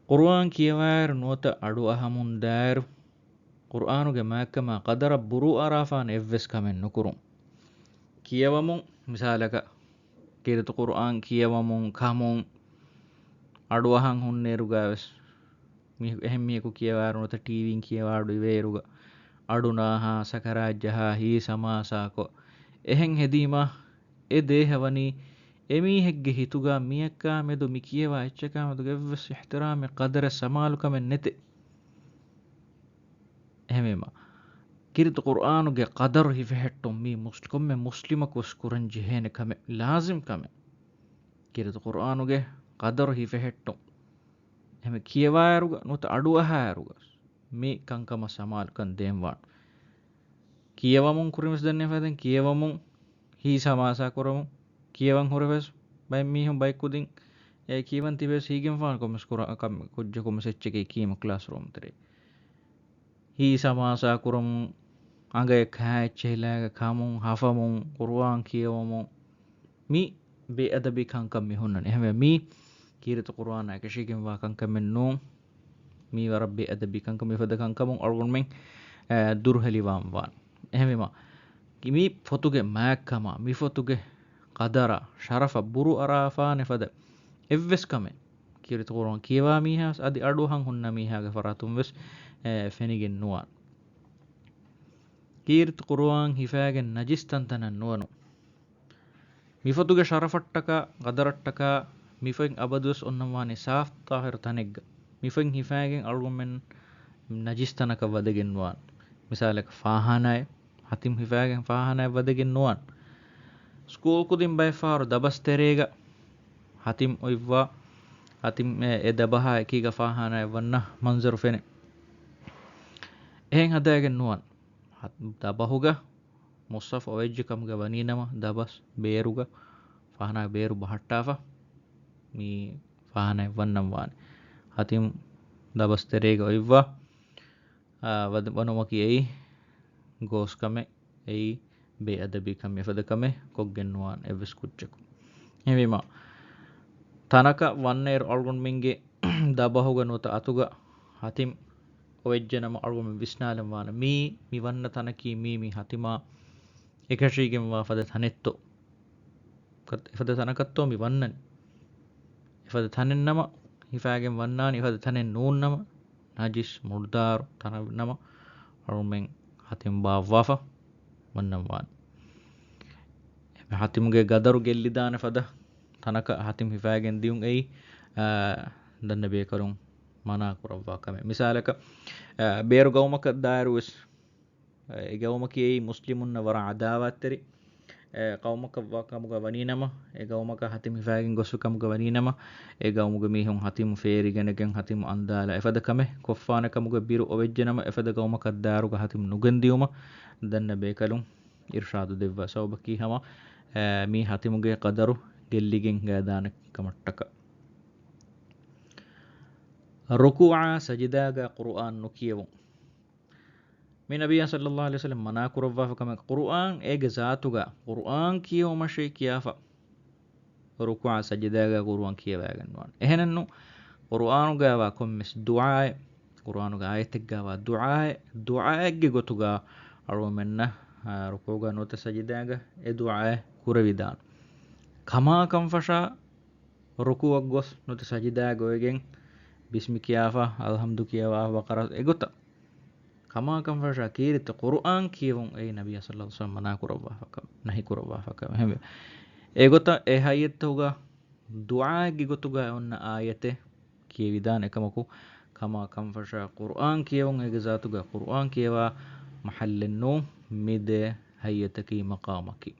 ޤުރުއާން ކިޔަވާއިރު ނުވަތަ އަޑު އަހަމުން ދާއިރު، ޤުރުއާނުގެ މާތްކަމާ ޤަދަރަށް ބުރޫއަރާފާނެ އެއްވެސް ކަމެއް ނުކުރުން. ކިޔަވަމުން، މިސާލަކަށް، ކީރިތި ޤުރުއާން ކިޔަވަމުން ކަމުން އަޑުއަހަން ހުންނައިރުގައި ވެސް، މި-، އެހެން މީހަކު ކިޔަވާއިރު ނުވަތަ ޓީވީން ކިޔަވާ އަޑު އިވޭއިރުގަ، އަޑު ނާހާ، ސަކަރާތް ޖަހާ، ހީސް ހަމާސާކޮށް، އެހެން ހެދީމާ، އެ ދޭހަ ވަނީ އެމީހެއްގެ ހިތުގަ މިއަކާ މެދު، މި ކިޔަވާ އެއްޗަކާ މެދުގަ އެއްވެސް އިޙްތިރާމެއް، ޤަދަރެއް، ސަމާލުކަމެއް ނެތޭ. އެހެންވީމަ، ކީރިތި ޤުރްއާނުގެ ޤަދަރު ހިފެހެއްޓުން މީ މުސް-، ކޮންމެ މުސްލިމަކު ވެސް ކުރަން ޖެހޭނެ ކަމެއް، ލާޒިމް ކަމެއް. ކީރިތި ޤުރްއާނުގެ ޤަދަރު ހިފެހެއްޓުން. އެހެންވެ ކިޔަވާއިރުގަ ނުވަތަ އަޑުއަހާއިރުގަ މި ކަންކަމަށް ސަމާލުކަން ދޭންވާނެ. ކިޔަވަމުން ކުރިން ވެސް ދެންނެވިފަދައިން ކިޔަވަމުން ހީސް ހަމާސާ ކުރަމުން، ކިޔަވަން ހުރެ ވެސް ބައެއް މީހުން ބައެއް ކުދިން އެ ކިޔަވަން ތިބެ ވެސް ހީގެންފާނު ކޮންމެސް ކުރާ ކަމެއް ކުއްޖަކު ކޮންމެސް އެއްޗެކޭ ކީމަ ކްލާސްރޫމް ތެރޭ. ހީސް ހަމާސާ ކުރަމުން، އަނގަޔަށް ކާ އެއްޗެހިލާގެ ކަމުން، ހަފަމުން، ޤުރުއާން ކިޔަވަމުން، މި ބޭއަދަބީ ކަންކަން މި ހުންނަނީ. އެހެންވެ މީ ކީރިތި ޤުރުއާނާ އެކަށީގެންވާ ކަންކަމެއް ނޫން. މީ ވަރަށް ބޭއަދަބީ ކަންކަމެއް. މިފަދަ ކަންކަމުން އަޅުގަނޑުމެން، އަ، ދުރުހެލިވާން ވާން. އެހެންވީމަ، މި ފޮތުގެ މާތްކަމާ، މި ފޮތުގެ ޤަދަރާ، ޝަރަފަށް ބުރު އަރާފާނެ ފަދަ އެއްވެސް ކަމެއް ކީރިތި ޤުރުއާން ކިޔަވާ މީހާ ވެސް އަދި އަޑުއަހަން ހުންނަ މީހާގެ ފަރާތުން ވެސް، އެ، ފެނިގެން ނުވާން. ކީރިތި ޤުރުއާން ހިފާގެން ނަޖިސް ތަންތަނަށް ނުވަނު. މި ފޮތުގެ ޝަރަފަށްޓަކާ، ޤަދަރަށްޓަކާ، މި ފޮތް އަބަދުވެސް އޮންނަންވާނީ ސާފް ޠާހިރު ތަނެއްގަ. މި ފޮތް ހިފާގެން އަޅުގަނޑުމެން ނަޖިސް ތަނަކަށް ވަދެގެން ނުވާން. މިސާލަކަށް ފާޚާނާއެއް، ހަތިމް ހިފާގެން ފާޚާނާއެއް ވަދެގެން ނުވާން. ސްކޫލް ކުދިން ބައެއް ފަހަރު ދަބަސް ތެރޭގަ ހަތިމް އޮތްވާ، ހަތިމް އެ، އެ ދަބަހާ އެކީގަ ފާޚާނާއެއް ވަންނަ މަންޒަރު ފެނޭ. އެހެން ހަދާގެން ނުވާން. ހަ-، ދަބަހުގަ މުޞްޙަފް އޮވެއްޖެ ކަމުގަ ވަނީނަމަ، ދަބަސް ބޭރުގަ ފާޚާނާގެ ބޭރު ބަހައްޓާފަ، މީ ފާޚާނާއެއް ވަންނަން ވާނެ. ހަތިމް ދަބަސް ތެރޭގަ އޮތްވާ، އާ، ވަދ-، ވަނުމަކީ އެއީ ގޯސް ކަމެއް، އެއީ ބޭއަދަބީ ކަމެއް، އެފަދަ ކަމެއް ކޮށްގެން ނުވާނެ އެއްވެސް ކުއްޖަކު. އެހެންވީމަ، ތަނަކަށް ވަންނައިރު އަޅުގަނޑުމެންގެ ދަބަހުގަ ނުވަތަ އަތުގަ ހަތިމް އޮވެއްޖެނަމަ އަޅުގަނޑުމެން ވިސްނާލަން ވާނެ، މީ، މި ވަންނަ ތަނަކީ މީ، މީ ހަތިމާ އެކަށީގެންވާ ފަދަ ތަނެއްތޯ؟ ކަ-، އެފަދަ ތަނަކަށްތޯ މި ވަންނަނީ؟ އެފަދަ ތަނެއްނަމަ ހިފާގެން ވަންނާނީ، އެފަދަ ތަނެއް ނޫންނަމަ، ނަޖިސް މުޑުދާރު ތަނެއްނަމަ، އަޅުމެން ހަތިމް ބާއްވާފަ ވަންނަން ވާނެ. އެ ހަތިމުގެ ގަދަރު ގެއްލިދާނެ ފަދަ ތަނަކަށް ހަތިމް ހިފާގެން ދިޔުން އެއީ، އާ، ދަންނަ ބޭކަލުން މަނާ ކުރައްވާ ކަމެއް. މިސާލަކަށް، އާ، ބޭރު ގައުމަކަށް ދާއިރު ވެސް، އެ ގައުމަކީ އެއީ މުސްލިމުންނަށް ވަރަށް އަދާވާތްތެރި، އެ، ޤައުމަކަށް ވާ ކަމުގަ ވަނީނަމަ، އެ ގައުމަކަށް ހަތިމް ހިފާގެން ގޮސްފި ކަމުގަ ވަނީނަމަ، އެ ގައުމުގެ މީހުން ހަތިމް ފޭރިގެނެގެން ހަތިމް އަންދާލާ އެފަދަ ކަމެއް ކޮށްފާނެ ކަމުގެ ބިރު އޮވެއްޖެނަމަ، އެފަދަ ގައުމަކަށް ދާއިރުގަ ހަތިމް ނުގެންދިޔުމަށް ދަންނަ ބޭކަލުން އިރުޝާދު ދެއްވާ ސަބަބަކީ ހަމަ، އެ، މީ ހަތިމުގެ ޤަދަރު ގެއްލިގެން ހިނގާދާނެ ކަމަށްޓަކާ. ރުކޫޢާ ސަޖިދާގަ ޤުރުއާން ނުކިޔެވުން. މި ނަބިއްޔާ ޞައްލައްލާހު ޢަލައިހި ވަސައްލަމް މަނާ ކުރައްވާފަ ކަމެއް، ޤުރުއާން އޭގެ ޒާތުގަ ޤުރުއާން ކިޔެވުމަށޭ ކިޔާފަ، ރުކޫޢާ ސަޖިދާގަ ޤުރުއާން ކިޔަވައިގެން ނުވާނެ. އެހެނެއްނު، ޤުރުއާނުގައިވާ ކޮންމެސް ދުޢާއެއް، ޤުރުއާނުގެ އާޔަތެއްގައިވާ ދުޢާއެއް، ދުޢާއެއްގެ ގޮތުގަ އަޅުގަނޑުމެންނަށް، އާ، ރުކޫޢުގަ ނުވަތަ ސަޖިދާގަ އެ ދުޢާއެއް ކުރެވިދާނެ. ކަމާ ކަންފަށާ ރުކޫޢަށް ގޮސް ނުވަތަ ސަޖިދާގަ އޮވެގެން ބިސްމި ކިޔާފަ، އަލްޙަމްދު ކިޔަވާ، ބަޤަރާ އެގޮތަށް. ކަމާ ކަންފަށާ ކީރިތި ޤުރުއާން ކިޔެވުން އެއީ ނަބިއްޔާ ޞައްލައްލާހު ޢަލައިހި ވަސައްލަމް މަނާ ކުރައްވާފަ ކަމެއް، ނަހީ ކުރައްވާފަ ކަމެއް. އެހެންވެ، އެގޮތަށް އެ ހައްޔަތުގަ ދުޢާއެއްގެ ގޮތުގަ އޮންނަ އާޔަތެއް ކިޔެވިދާނެ. އެކަމަކު، ކަމާ ކަންފަށާ ޤުރުއާން ކިޔެވުން އޭގެ ޒާތުގަ ޤުރުއާން ކިޔަވާ މަޙައްލެއް ނޫން މި ދެ ހައްޔަތަކީ މަޤާމަކީ.